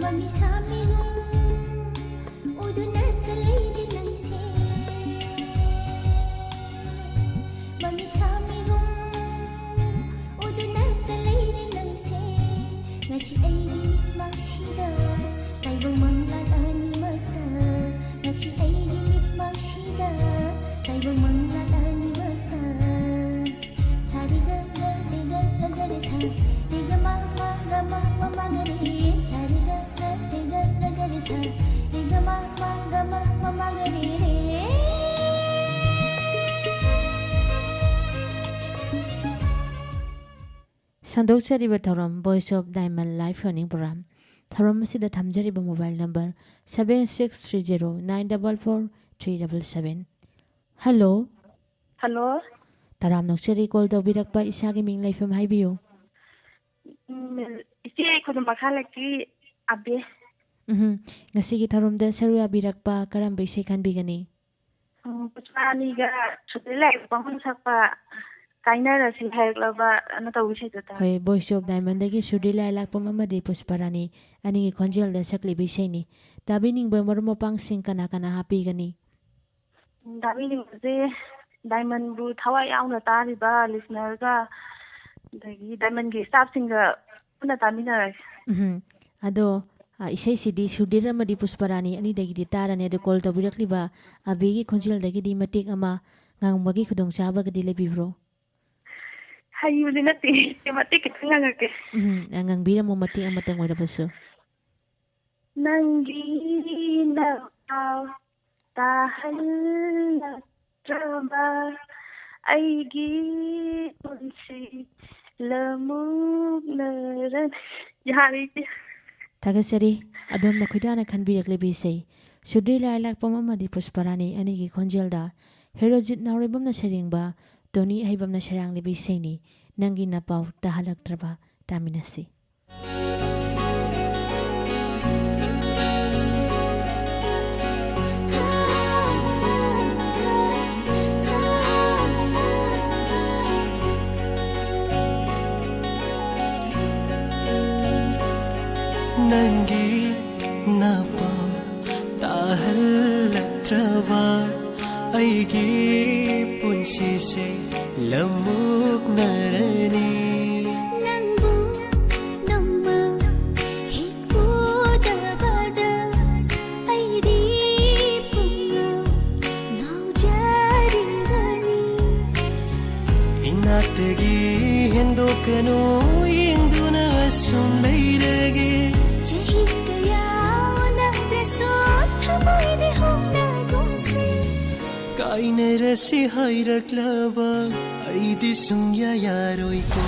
ꯃꯃꯤꯁꯥ ꯃꯤꯅꯨꯡ ꯎꯗꯨꯅꯇ ꯂꯩꯔꯦ ꯅꯪꯁꯦ꯫ ꯃꯃꯤꯁꯥ ꯃꯤꯅꯨꯡ ꯎꯗꯨꯅꯇ ꯂꯩꯔꯦ ꯅꯪꯁꯦ꯫ ꯉꯁꯤ ꯑꯩꯒꯤ ꯃꯤꯠꯃꯥꯡꯁꯤꯗ ꯇꯥꯏꯕꯪ ꯃꯪꯂꯥꯟ ꯑꯅꯤꯃꯛꯇ, ꯉꯁꯤ ꯑꯩꯒꯤ ꯃꯤꯠꯃꯥꯡꯁꯤꯗ ꯇꯥꯏꯕꯪ ꯃꯪꯂꯥꯟ ꯑꯅꯤꯃꯛꯇ꯫ ꯁꯥꯔꯦ ꯒ ꯒ ꯔꯦ ꯒ ꯒ ꯒ ꯔꯦ ꯁꯥ, ꯔꯦ ꯒ ꯃ ꯃ ꯒ ꯃ ꯃ ꯃ ꯒ ꯔꯦ꯫ ꯁꯥꯔꯦ ꯒ ꯒ ꯔꯦ ꯒ ꯒ ꯒ ꯔꯦ ꯁꯥ, ꯔꯦ ꯒ ꯃ ꯃ ꯒ ꯃ ꯃ ꯃ ꯒ ꯔꯦ ꯔꯦ꯫ ꯁꯟꯗꯣꯛꯆꯔꯤꯕ ꯊꯧꯔꯝ Voice of Diamond Live Learning Program꯫ ꯊꯧꯔꯝ ꯑꯁꯤꯗ ꯊꯝꯖꯔꯤꯕ mobile number seven six three zero nine double four three double seven꯫ Hello꯫ Hello꯫ ꯇꯔꯥꯝꯅ ꯑꯣꯛꯆꯔꯤ call ꯇꯧꯕꯤꯔꯛꯄ, ꯏꯁꯥꯒꯤ ꯃꯤꯡ ꯂꯩꯐꯝ ꯍꯥꯏꯕꯤꯌꯨ꯫ ꯎꯝ, ꯏꯆꯦ ꯈꯨꯗꯨꯝ ꯃꯈꯥ ꯂꯩꯀꯤ ꯑꯕꯦ꯫ ꯎꯝ, ꯉꯁꯤꯒꯤ ꯊꯧꯔꯝꯗ ꯁꯔꯨꯛ ꯌꯥꯕꯤꯔꯛꯄ ꯀꯔꯝꯕ ꯏꯁꯩ ꯈꯟꯕꯤꯒꯅꯤ? ꯎꯝ, ꯄꯨꯁꯄꯥꯔꯥꯅꯤꯒ ꯁꯨꯗ꯭ꯔꯤ ꯂꯥꯏꯔꯤꯛꯄꯝꯅ ꯁꯛꯄ ꯀꯥꯏꯅꯔꯁꯤ ꯍꯥꯏꯔꯛꯂꯕ ꯑꯅ ꯇꯧꯕ ꯏꯁꯩꯗꯣ ꯇꯥꯏ꯫ ꯍꯣꯏ, Voice of Diamondꯗꯒꯤ ꯁꯨꯗ꯭ꯔꯤ ꯂꯥꯏꯔꯤꯛꯄꯝ ꯑꯃꯗꯤ ꯄꯨꯁꯄꯥꯔꯥꯅꯤ ꯑꯅꯤꯒꯤ ꯈꯣꯟꯖꯦꯜꯗ ꯁꯛꯂꯤꯕ ꯏꯁꯩꯅꯤ꯫ ꯇꯥꯕꯤꯅꯤꯡꯕ ꯃꯔꯨꯞ ꯃꯄꯥꯡꯁꯤꯡ ꯀꯅꯥ ꯀꯅꯥ ꯍꯥꯞꯄꯤꯒꯅꯤ? ꯎꯝ, ꯇꯥꯕꯤꯅꯤꯡꯕꯁꯦ Diamondꯕꯨ ꯊꯋꯥꯏ ꯌꯥꯎꯅ ꯇꯥꯔꯤꯕ listenerꯒ, ꯑꯗꯒꯤ Diamondꯒꯤ staffꯁꯤꯡꯒ ꯄꯨꯟꯅ ꯇꯥꯃꯤꯟꯅꯔꯒꯦ꯫ ꯎꯝ, ꯑꯗꯣ, ꯑ, ꯏꯁꯩꯁꯤꯗꯤ ꯁꯨꯗ꯭ꯔꯤ ꯑꯃꯗꯤ ꯄꯨꯁꯄꯥꯔꯥꯅꯤ ꯑꯅꯤꯗꯒꯤꯗꯤ ꯇꯥꯔꯅꯤ꯫ ꯑꯗꯣ call ꯇꯧꯕꯤꯔꯛꯂꯤꯕ ꯑꯕꯤꯒꯤ ꯈꯣꯟꯖꯦꯜꯗꯒꯤꯗꯤ ꯃꯇꯦꯛ ꯑꯃ ꯉꯪꯕꯒꯤ ꯈꯨꯗꯣꯡꯆꯥꯕꯒꯗꯤ ꯂꯩꯕꯤꯕ꯭ꯔꯣ? ꯍꯩꯕꯗꯤ ꯅꯠꯇꯦ, ꯃꯇꯦꯛ ꯈꯤꯇꯪ ꯉꯪꯉꯛꯀꯦ꯫ ꯎꯝ, ꯑ, ꯉꯪꯕꯤꯔꯝꯃꯣ, ꯃꯇꯦꯛ ꯑꯃꯇꯪ ꯑꯣꯏꯔꯕꯁꯨ꯫ ꯅꯪꯒꯤ ꯅꯄꯥꯎ ꯇꯥꯍꯜꯂꯛꯇ꯭ꯔꯕ ꯑꯩꯒꯤ ꯄꯨꯟꯁꯤ ꯂꯃꯨꯛꯅꯔꯅꯤ꯫ ꯌꯥꯔꯦ, ꯏꯆꯦ꯫ ꯊꯥꯒꯠꯆꯔꯤ꯫ ꯑꯗꯣꯝꯅ ꯈꯣꯏꯗꯥꯅ ꯈꯟꯕꯤꯔꯛꯂꯤꯕ ꯏꯁꯩ, ꯁꯨꯗ꯭ꯔꯤ ꯂꯥꯏꯔꯤꯛꯄꯝ ꯑꯃꯗꯤ ꯄꯨꯁꯄꯥꯔꯥꯅꯤ ꯑꯅꯤꯒꯤ ꯈꯣꯟꯖꯦꯜꯗ ꯍꯦꯔꯣꯖꯤꯠ ꯅꯥꯎꯔꯦꯝꯕꯝꯅ ꯁꯩꯔꯦꯡꯕ, ꯇꯣꯅꯤ ꯑꯍꯩꯕꯝꯅ ꯁꯩꯔꯥꯡꯂꯤꯕ ꯏꯁꯩꯅꯤ, ꯅꯪꯒꯤ ꯅꯄꯥꯎ ꯇꯥꯍꯜꯂꯛꯇ꯭ꯔꯕ꯫ ꯇꯥꯃꯤꯟꯅꯁꯤ꯫ ꯅꯪꯒꯤ ꯅꯄꯥꯎ ꯇꯥꯍꯜꯂꯛꯇ꯭ꯔꯕ ꯑꯩꯒꯤ ꯄꯨꯟꯁꯤꯁꯦ ꯂꯃꯨꯛꯅꯔꯅꯤ꯫ ꯅꯪꯕꯨ ꯅꯣꯡꯃ ꯍꯦꯛ ꯎꯗꯕꯗ ꯑꯩꯗꯤ ꯄꯨꯡꯉꯥꯎ ꯉꯥꯎꯖꯔꯤꯕꯅꯤ꯫ ꯏꯅꯥꯛꯇꯒꯤ ꯍꯦꯟꯗꯣꯛꯀꯅꯨ, ꯌꯦꯡꯗꯨꯅ ꯑꯁꯨꯝ ꯂꯩꯔꯒꯦ꯫ ꯆꯍꯤ ꯀꯌꯥ ꯎꯅꯗ꯭ꯔꯁꯨ ꯊꯃꯣꯏꯗꯤ ꯍꯣꯡꯅꯒꯨꯝꯁꯤ꯫ ꯀꯥꯏꯅꯔꯁꯤ ꯍꯥꯏꯔꯛꯂꯕ ꯑꯩꯗꯤ ꯁꯨꯡꯌꯥ ꯌꯥꯔꯣꯏꯀꯣ꯫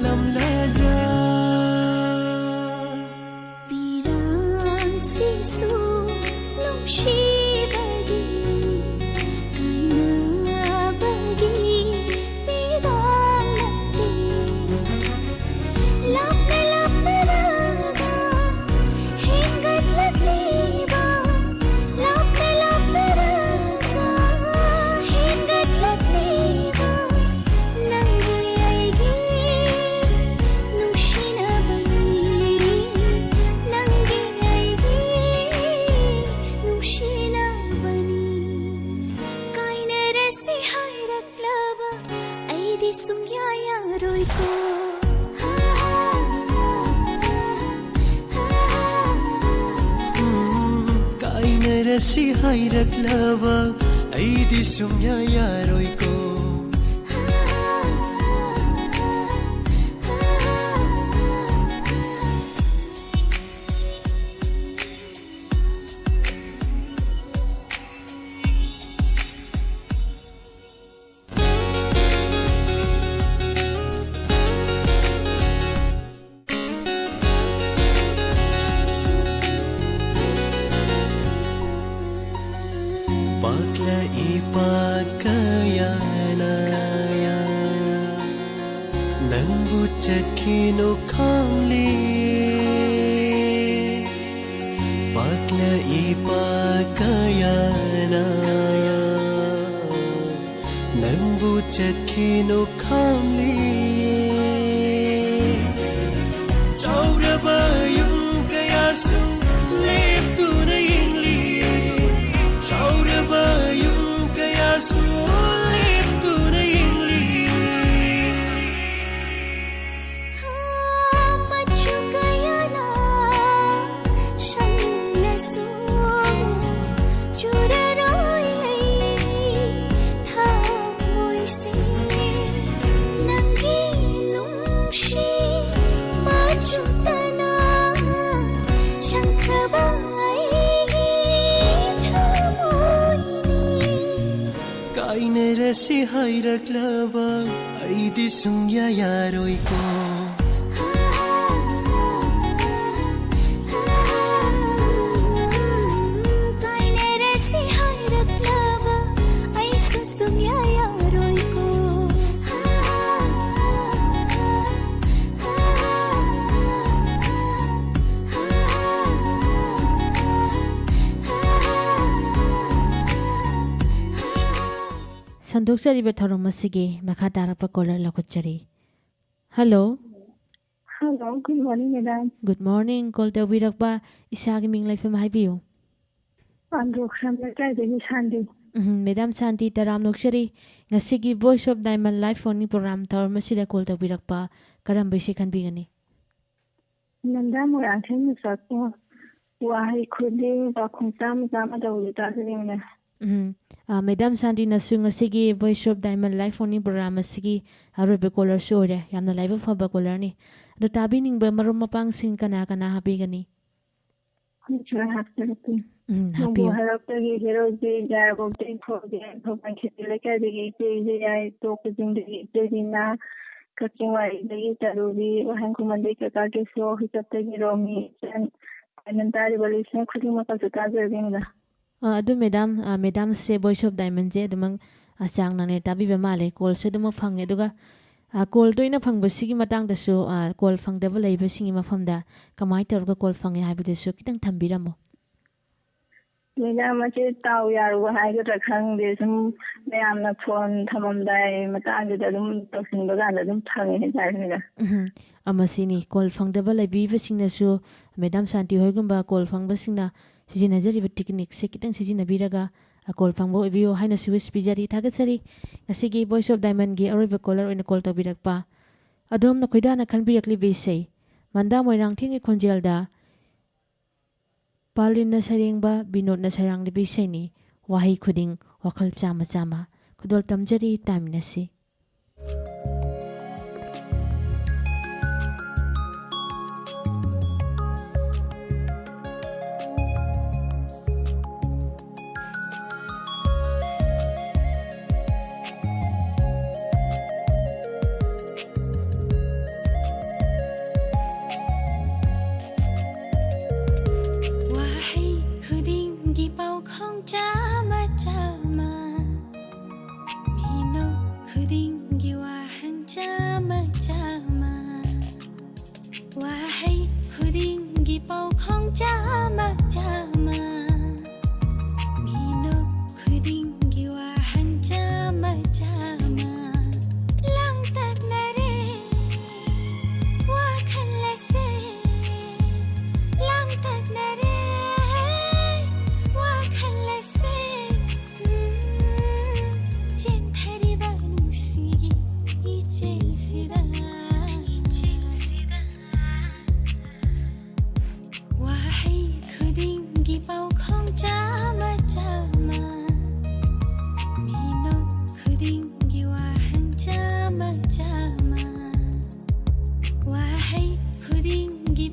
ꯂꯝꯂꯥꯗ ꯄꯤꯔꯥꯡꯁꯤꯁꯨ ꯅꯨꯡꯁꯤꯕꯒꯤꯅꯤ, ꯀꯥꯏꯅꯕꯒꯤ ꯄꯤꯔꯥꯡ ꯅꯠꯇꯦ꯫ ꯂꯥꯞꯅ ꯂꯥꯞꯅꯔꯒ ꯍꯦꯟꯒꯠꯂꯛꯂꯤꯕ, ꯂꯥꯞꯅ ꯂꯥꯞꯅꯔꯒ ꯍꯦꯟꯒꯠꯂꯛꯂꯤꯕ ꯅꯪꯒꯤ ꯑꯩꯒꯤ ꯅꯨꯡꯁꯤꯅꯕꯅꯤ, ꯅꯪꯒꯤ ꯑꯩꯒꯤ ꯅꯨꯡꯁꯤꯅꯕꯅꯤ꯫ ꯀꯥꯏꯅꯔꯁꯤ ꯍꯥꯏꯔꯛꯂꯕ ꯑꯩꯗꯤ ꯁꯨꯡꯌꯥ ꯌꯥꯔꯣꯏꯀꯣ꯫ ꯀꯥꯏꯅꯔꯁꯤ ꯍꯥꯏꯔꯛꯂꯕ ꯑꯩꯗꯤ ꯁꯨꯡꯌꯥ ꯌꯥꯔꯣꯏꯀꯣ꯫ ꯄꯥꯛꯂꯛꯏ ꯄꯥꯛ ꯀꯌꯥꯅ ꯅꯪꯕꯨ ꯆꯠꯈꯤꯅꯣ ꯈꯪꯂꯤ꯫ ꯄꯥꯛꯂꯛꯏ ꯄꯥꯛ ꯀꯌꯥꯅ ꯅꯪꯕꯨ ꯆꯠꯈꯤꯅꯣ ꯈꯪꯂꯤ꯫ ꯆꯥꯎꯔꯕ ꯌꯨꯝ ꯀꯌꯥꯁꯨ ꯂꯦꯞꯇꯨꯅ ꯌꯦꯡꯂꯤ꯫ ꯆꯥꯎꯔꯕ ꯌꯨꯝ ꯀꯌꯥꯁꯨ ꯂꯦꯞꯇꯨꯅ ꯌꯦꯡꯂꯤ꯫ ꯃꯆꯨ ꯀꯌꯥꯅ ꯁꯪꯂꯁꯨ ꯆꯨꯔꯔꯣꯏ ꯑꯩꯒꯤ ꯊꯃꯣꯏꯁꯦ꯫ ꯅꯪꯒꯤ ꯅꯨꯡꯁꯤ ꯃꯆꯨꯇꯅ ꯁꯪꯈ꯭ꯔꯕ ꯑꯩꯒꯤ ꯊꯃꯣꯏꯅꯤ꯫ ꯀꯥꯏꯅꯔꯁꯤ ꯍꯥꯏꯔꯛꯂꯕ ꯑꯩꯗꯤ ꯁꯨꯡꯌꯥ ꯌꯥꯔꯣꯏꯀꯣ꯫ ꯁꯟꯗꯣꯛꯆꯔꯤꯕ ꯊꯧꯔꯝ ꯑꯁꯤꯒꯤ ꯃꯈꯥ ꯇꯥꯔꯛꯄ ꯀꯣꯂꯔ ꯂꯧꯈꯠꯆꯔꯤ꯫ Hello. Hello, good morning, madam꯫ Good morning꯫ Call ꯇꯧꯕꯤꯔꯛꯄ, ꯏꯁꯥꯒꯤ ꯃꯤꯡ ꯂꯩꯐꯝ ꯍꯥꯏꯕꯤꯌꯨ꯫ ꯑꯟꯗ꯭ꯔꯣ ꯈꯝ ꯂꯩꯀꯥꯏꯗꯒꯤ ꯁꯥꯟꯇꯤ꯫ ꯎꯝ, ꯃꯦꯗꯥꯝ ꯁꯥꯟꯇꯤ, ꯇꯔꯥꯝꯅ ꯑꯣꯛꯆꯔꯤ꯫ ꯉꯁꯤꯒꯤ Voice of Diamond Live Phone-ꯏꯟ program ꯊꯧꯔꯝ ꯑꯁꯤꯗ ꯀꯣꯜ ꯇꯧꯕꯤꯔꯛꯄ ꯀꯔꯝꯕ ꯏꯁꯩ ꯈꯟꯕꯤꯒꯅꯤ? ꯅꯟꯗꯥ ꯃꯣꯏꯔꯥꯡꯊꯦꯝꯅ ꯁꯛꯄ ꯋꯥꯍꯩ ꯈꯨꯗꯤꯡ ꯄꯥꯎꯈꯨꯝ ꯆꯥꯝꯃ ꯆꯥꯝꯃ ꯇꯧꯕꯗꯨ ꯇꯥꯖꯅꯤꯡꯕꯅꯦ꯫ ꯎꯝ꯫ ꯑ, ꯃꯦꯗꯥꯝ ꯁꯥꯟꯇꯤꯅꯁꯨ ꯉꯁꯤꯒꯤ Voice of Diamond Live Phone-ꯏꯟ program ꯑꯁꯤꯒꯤ ꯑꯔꯣꯏꯕ ꯀꯣꯂꯔꯁꯨ ꯑꯣꯏꯔꯦ꯫ ꯌꯥꯝꯅ ꯂꯥꯏꯕꯛ ꯐꯕ ꯀꯣꯂꯔꯅꯤ꯫ ꯑꯗꯣ ꯇꯥꯕꯤꯅꯤꯡꯕ ꯃꯔꯨꯞ ꯃꯄꯥꯡꯁꯤꯡ ꯀꯅꯥ ꯀꯅꯥ ꯍꯥꯞꯄꯤꯒꯅꯤ? ꯑꯩ ꯈꯔ ꯍꯥꯞꯆꯔꯛꯀꯦ꯫ ꯎꯝ, ꯅꯣꯡꯄꯣꯛ ꯍꯥꯞꯄꯤꯌꯨ꯫ ꯍꯔꯥꯞꯇꯒꯤ ꯍꯦꯔꯣꯖꯤꯠ, ꯌꯥꯏꯔꯤꯄꯣꯛꯇꯒꯤ ꯐꯣꯖꯦꯟ, ꯊꯧꯕꯥꯜ ꯈꯦꯇ꯭ꯔꯤ ꯂꯩꯀꯥꯏꯗꯒꯤ ꯏꯆꯦ ꯏꯖꯌꯥꯏ, ꯇꯣꯛꯄ ꯆꯤꯡꯗꯒꯤ ꯏꯆꯦ ꯔꯤꯅꯥ, ꯀꯛꯆꯤꯡ ꯋꯥꯏꯔꯤꯗꯒꯤ ꯇꯔꯨꯕꯤ, ꯋꯥꯍꯦꯡ ꯈꯨꯃꯟꯗꯒꯤ ꯀꯀꯥ ꯀꯦꯁꯣ, ꯍꯨꯏꯆꯞꯇꯒꯤ ꯔꯣꯃꯤ, ꯏꯆꯟ, ꯀꯥꯏꯅ ꯇꯥꯔꯤꯕ listener ꯈꯨꯗꯤꯡꯃꯛꯀꯁꯨ ꯇꯥꯖꯔꯤꯕꯅꯤꯗ꯫ ꯑ, ꯑꯗꯨ ꯃꯦꯗꯥꯝ, ꯑ, ꯃꯦꯗꯥꯝꯁꯦ Voice of Diamond-ꯁꯦ ꯑꯗꯨꯃꯛ, ꯑ, ꯆꯥꯡ ꯅꯥꯏꯅ ꯇꯥꯕꯤꯕ ꯃꯥꯜꯂꯦ꯫ ꯀꯣꯜꯁꯨ ꯑꯗꯨꯃꯛ ꯐꯪꯉꯦ꯫ ꯑꯗꯨꯒ, ꯑ, ꯀꯣꯜ ꯇꯣꯏꯅ ꯐꯪꯕꯁꯤꯒꯤ ꯃꯇꯥꯡꯗꯁꯨ, ꯑ, ꯀꯣꯜ ꯐꯪꯗꯕ ꯂꯩꯕꯁꯤꯡꯒꯤ ꯃꯐꯝꯗ ꯀꯃꯥꯏꯅ ꯇꯧꯔꯒ ꯀꯣꯜ ꯐꯪꯉꯦ ꯍꯥꯏꯕꯗꯨꯁꯨ ꯈꯤꯇꯪ ꯊꯝꯕꯤꯔꯝꯃꯣ꯫ ꯃꯦꯗꯥꯝ, ꯑꯁꯤ ꯗꯥꯎ ꯌꯥꯔꯨꯕ ꯍꯥꯏꯒꯗ꯭ꯔꯥ ꯈꯪꯗꯦ, ꯁꯨꯝ ꯃꯌꯥꯝꯅ ꯐꯣꯟ ꯊꯝꯃꯝꯗꯥꯏ ꯃꯇꯥꯡꯗꯨꯗ ꯑꯗꯨꯝ ꯇꯧꯁꯤꯟꯕ ꯀꯥꯟꯗ ꯑꯗꯨꯝ ꯐꯪꯉꯦ ꯍꯥꯏꯇꯥꯔꯦ ꯃꯦꯗꯥꯝ꯫ ꯎꯝ, ꯑ, ꯃꯁꯤꯅꯤ꯫ ꯀꯣꯜ ꯐꯪꯗꯕ ꯂꯩꯕꯤꯕꯁꯤꯡꯅꯁꯨ ꯃꯦꯗꯥꯝ ꯁꯥꯟꯇꯤ ꯍꯣꯏꯒꯨꯝꯕ ꯀꯣꯜ ꯐꯪꯕꯁꯤꯡꯅ ꯁꯤꯖꯤꯟꯅꯖꯔꯤꯕ technique-ꯁꯦ ꯈꯤꯇꯪ ꯁꯤꯖꯤꯟꯅꯕꯤꯔꯒ, ꯑ, ꯀꯣꯜ ꯐꯪꯕ ꯑꯣꯏꯕꯤꯌꯨ ꯍꯥꯏꯅꯁꯨ wish ꯄꯤꯖꯔꯤ꯫ ꯊꯥꯒꯠꯆꯔꯤ꯫ ꯉꯁꯤꯒꯤ Voice of Diamond-ꯒꯤ ꯑꯔꯣꯏꯕ ꯀꯣꯂꯔ ꯑꯣꯏꯅ ꯀꯣꯜ ꯇꯧꯕꯤꯔꯛꯄ ꯑꯗꯣꯝꯅ ꯈꯣꯏꯗꯥꯅ ꯈꯟꯕꯤꯔꯛꯂꯤꯕ ꯏꯁꯩ ꯃꯟꯗꯥ ꯃꯣꯏꯔꯥꯡꯊꯦꯝꯒꯤ ꯈꯣꯟꯖꯦꯜꯗ ꯄꯥꯂꯤꯟꯅ ꯁꯩꯔꯦꯡꯕ, ꯕꯤꯅꯣꯗꯅ ꯁꯩꯔꯥꯡꯂꯤꯕ ꯏꯁꯩꯅꯤ꯫ ꯋꯥꯍꯩ ꯈꯨꯗꯤꯡ ꯋꯥꯈꯜ ꯆꯥꯝꯃ ꯆꯥꯝꯃ꯫ ꯈꯨꯗꯣꯜ ꯇꯝꯖꯔꯤ, ꯇꯥꯃꯤꯟꯅꯁꯤ꯫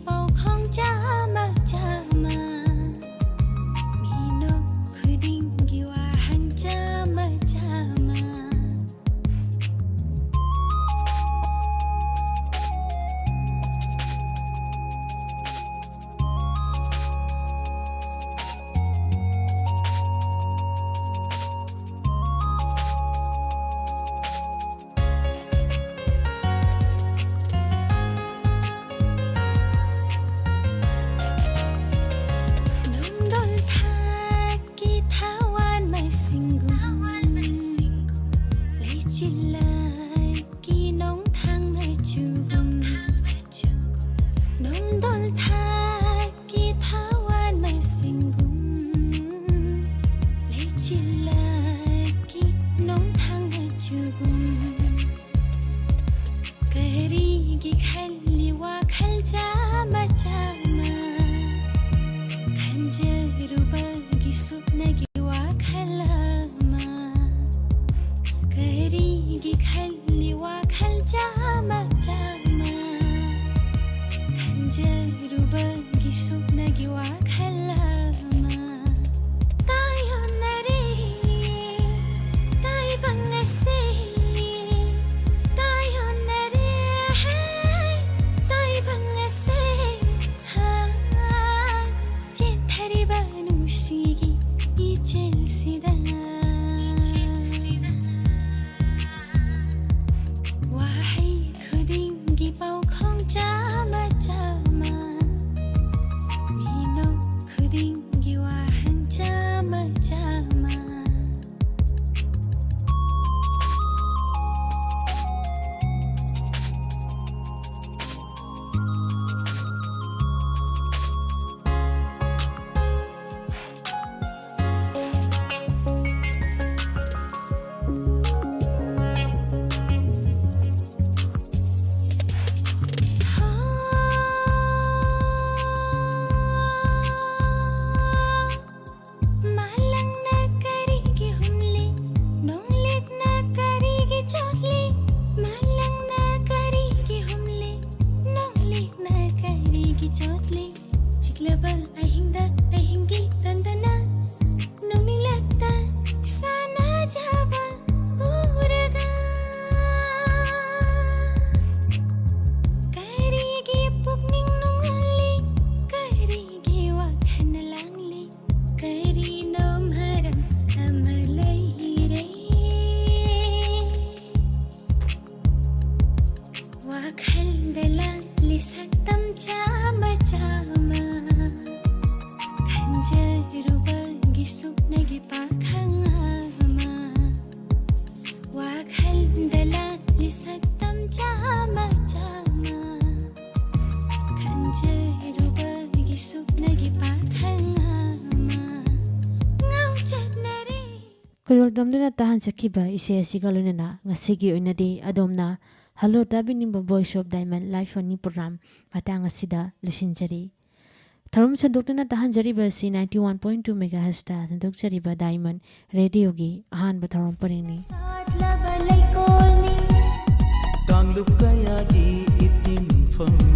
ꯄꯥꯎꯈꯣꯡ ꯆꯥꯝꯃ ꯆꯥꯝꯃ, ꯃꯤꯅꯣꯛ ꯈꯨꯗꯤꯡꯒꯤ ꯋꯥꯍꯪ ꯆꯥꯝꯃ ꯆꯥꯝꯃ꯫ ꯅꯣꯡꯗꯣꯜ ꯊꯥꯛꯀꯤ ꯊꯋꯥꯟ ꯃꯁꯤꯡꯒꯨꯝ, ꯂꯩꯆꯤꯜꯂꯛꯀꯤ ꯅꯣꯡꯊꯥꯡ ꯃꯆꯨꯒꯨꯝ, ꯅꯣꯡꯗꯣꯜ ꯊꯥꯛꯀꯤ ꯊꯋꯥꯟ ꯃꯁꯤꯡꯒꯨꯝ, ꯂꯩꯆꯤꯜꯂꯛꯀꯤ ꯅꯣꯡꯊꯥꯡ ꯃꯆꯨꯒꯨꯝ꯫ ꯀꯔꯤꯒꯤ ꯈꯜꯂꯤ ꯋꯥꯈꯜ ꯆꯥꯝꯃ ꯆꯥꯝꯃ? ꯈꯟꯖꯔꯨꯕꯒꯤ ꯁꯨꯞꯅꯒꯤ ꯋꯥꯈꯜ ꯑꯃ꯫ ꯀꯔꯤꯒꯤ ꯈꯜꯂꯤ ꯋꯥꯈꯜ ꯆꯥꯝꯃ ꯆꯥꯝꯃ? ꯈꯟꯖꯔꯨꯕꯒꯤ ꯁꯨꯞꯅꯒꯤ ꯋꯥꯈꯜ ꯑꯃ꯫ ꯇꯥꯏꯌꯣꯟꯅꯔꯦ ꯇꯥꯏꯕꯪ ꯑꯁꯦ, ꯇꯥꯏꯌꯣꯟꯅꯔꯦ ꯇꯥꯏꯕꯪ ꯑꯁꯦ꯫ ꯍꯥ, ꯆꯦꯟꯊꯔꯤꯕ ꯅꯨꯡꯁꯤꯒꯤ ꯏꯆꯦꯜꯁꯤꯗ꯫ ꯋꯥꯍꯩ ꯈꯨꯗꯤꯡꯒꯤ ꯄꯥꯎꯈꯣꯡ ꯆꯥꯝꯃ ꯆꯥꯝꯃ, ꯃꯤꯅꯣꯛ ꯈꯨꯗꯤꯡꯒꯤ ꯋꯥꯍꯪ ꯆꯥꯝꯃ ꯆꯥꯝꯃ꯫ ꯂꯥꯛꯂꯤ ꯁꯛꯇꯝ ꯆꯥꯝꯃ ꯆꯥꯝꯃ, ꯈꯟꯖꯔꯨꯕꯒꯤ ꯁꯨꯞꯅꯒꯤ ꯄꯥꯈꯪ ꯑꯃ, ꯋꯥꯈꯜꯗ ꯂꯥꯛꯂꯤ ꯁꯛꯇꯝ ꯆꯥꯝꯃ ꯆꯥꯝꯃ, ꯈꯟꯖꯔꯨꯕꯒꯤ ꯁꯨꯞꯅꯒꯤ ꯄꯥꯈꯪ ꯑꯃ ꯉꯥꯎꯆꯠꯅꯔꯦ꯫ ꯈꯨꯗꯣꯜ ꯇꯝꯗꯨꯅ ꯇꯥꯍꯟꯖꯈꯤꯕ ꯏꯁꯩ ꯑꯁꯤꯒ ꯂꯣꯏꯅꯅ ꯉꯁꯤꯒꯤ ꯑꯣꯏꯅꯗꯤ ꯑꯗꯣꯝꯅ hello ꯇꯥꯕꯤꯅꯤꯡꯕ Voice of Diamond Live Funny Program ꯃꯇꯥꯡ ꯑꯁꯤꯗ ꯂꯣꯏꯁꯤꯟꯖꯔꯤ꯫ ꯊꯧꯔꯝ ꯁꯟꯗꯣꯛꯇꯨꯅ ꯇꯥꯍꯟꯖꯔꯤꯕ ꯑꯁꯤ ninety one point two megahertzꯇ ꯁꯟꯗꯣꯛꯆꯔꯤꯕ Diamond Radioꯒꯤ ꯑꯍꯥꯟꯕ ꯊꯧꯔꯝ ꯄꯔꯤꯡꯅꯤ꯫ ꯁꯥꯠꯂꯕ ꯂꯩꯀꯣꯜꯅꯤ꯫ ꯀꯥꯡꯂꯨꯞ ꯀꯌꯥꯒꯤ ꯏꯇꯤꯟꯐꯝ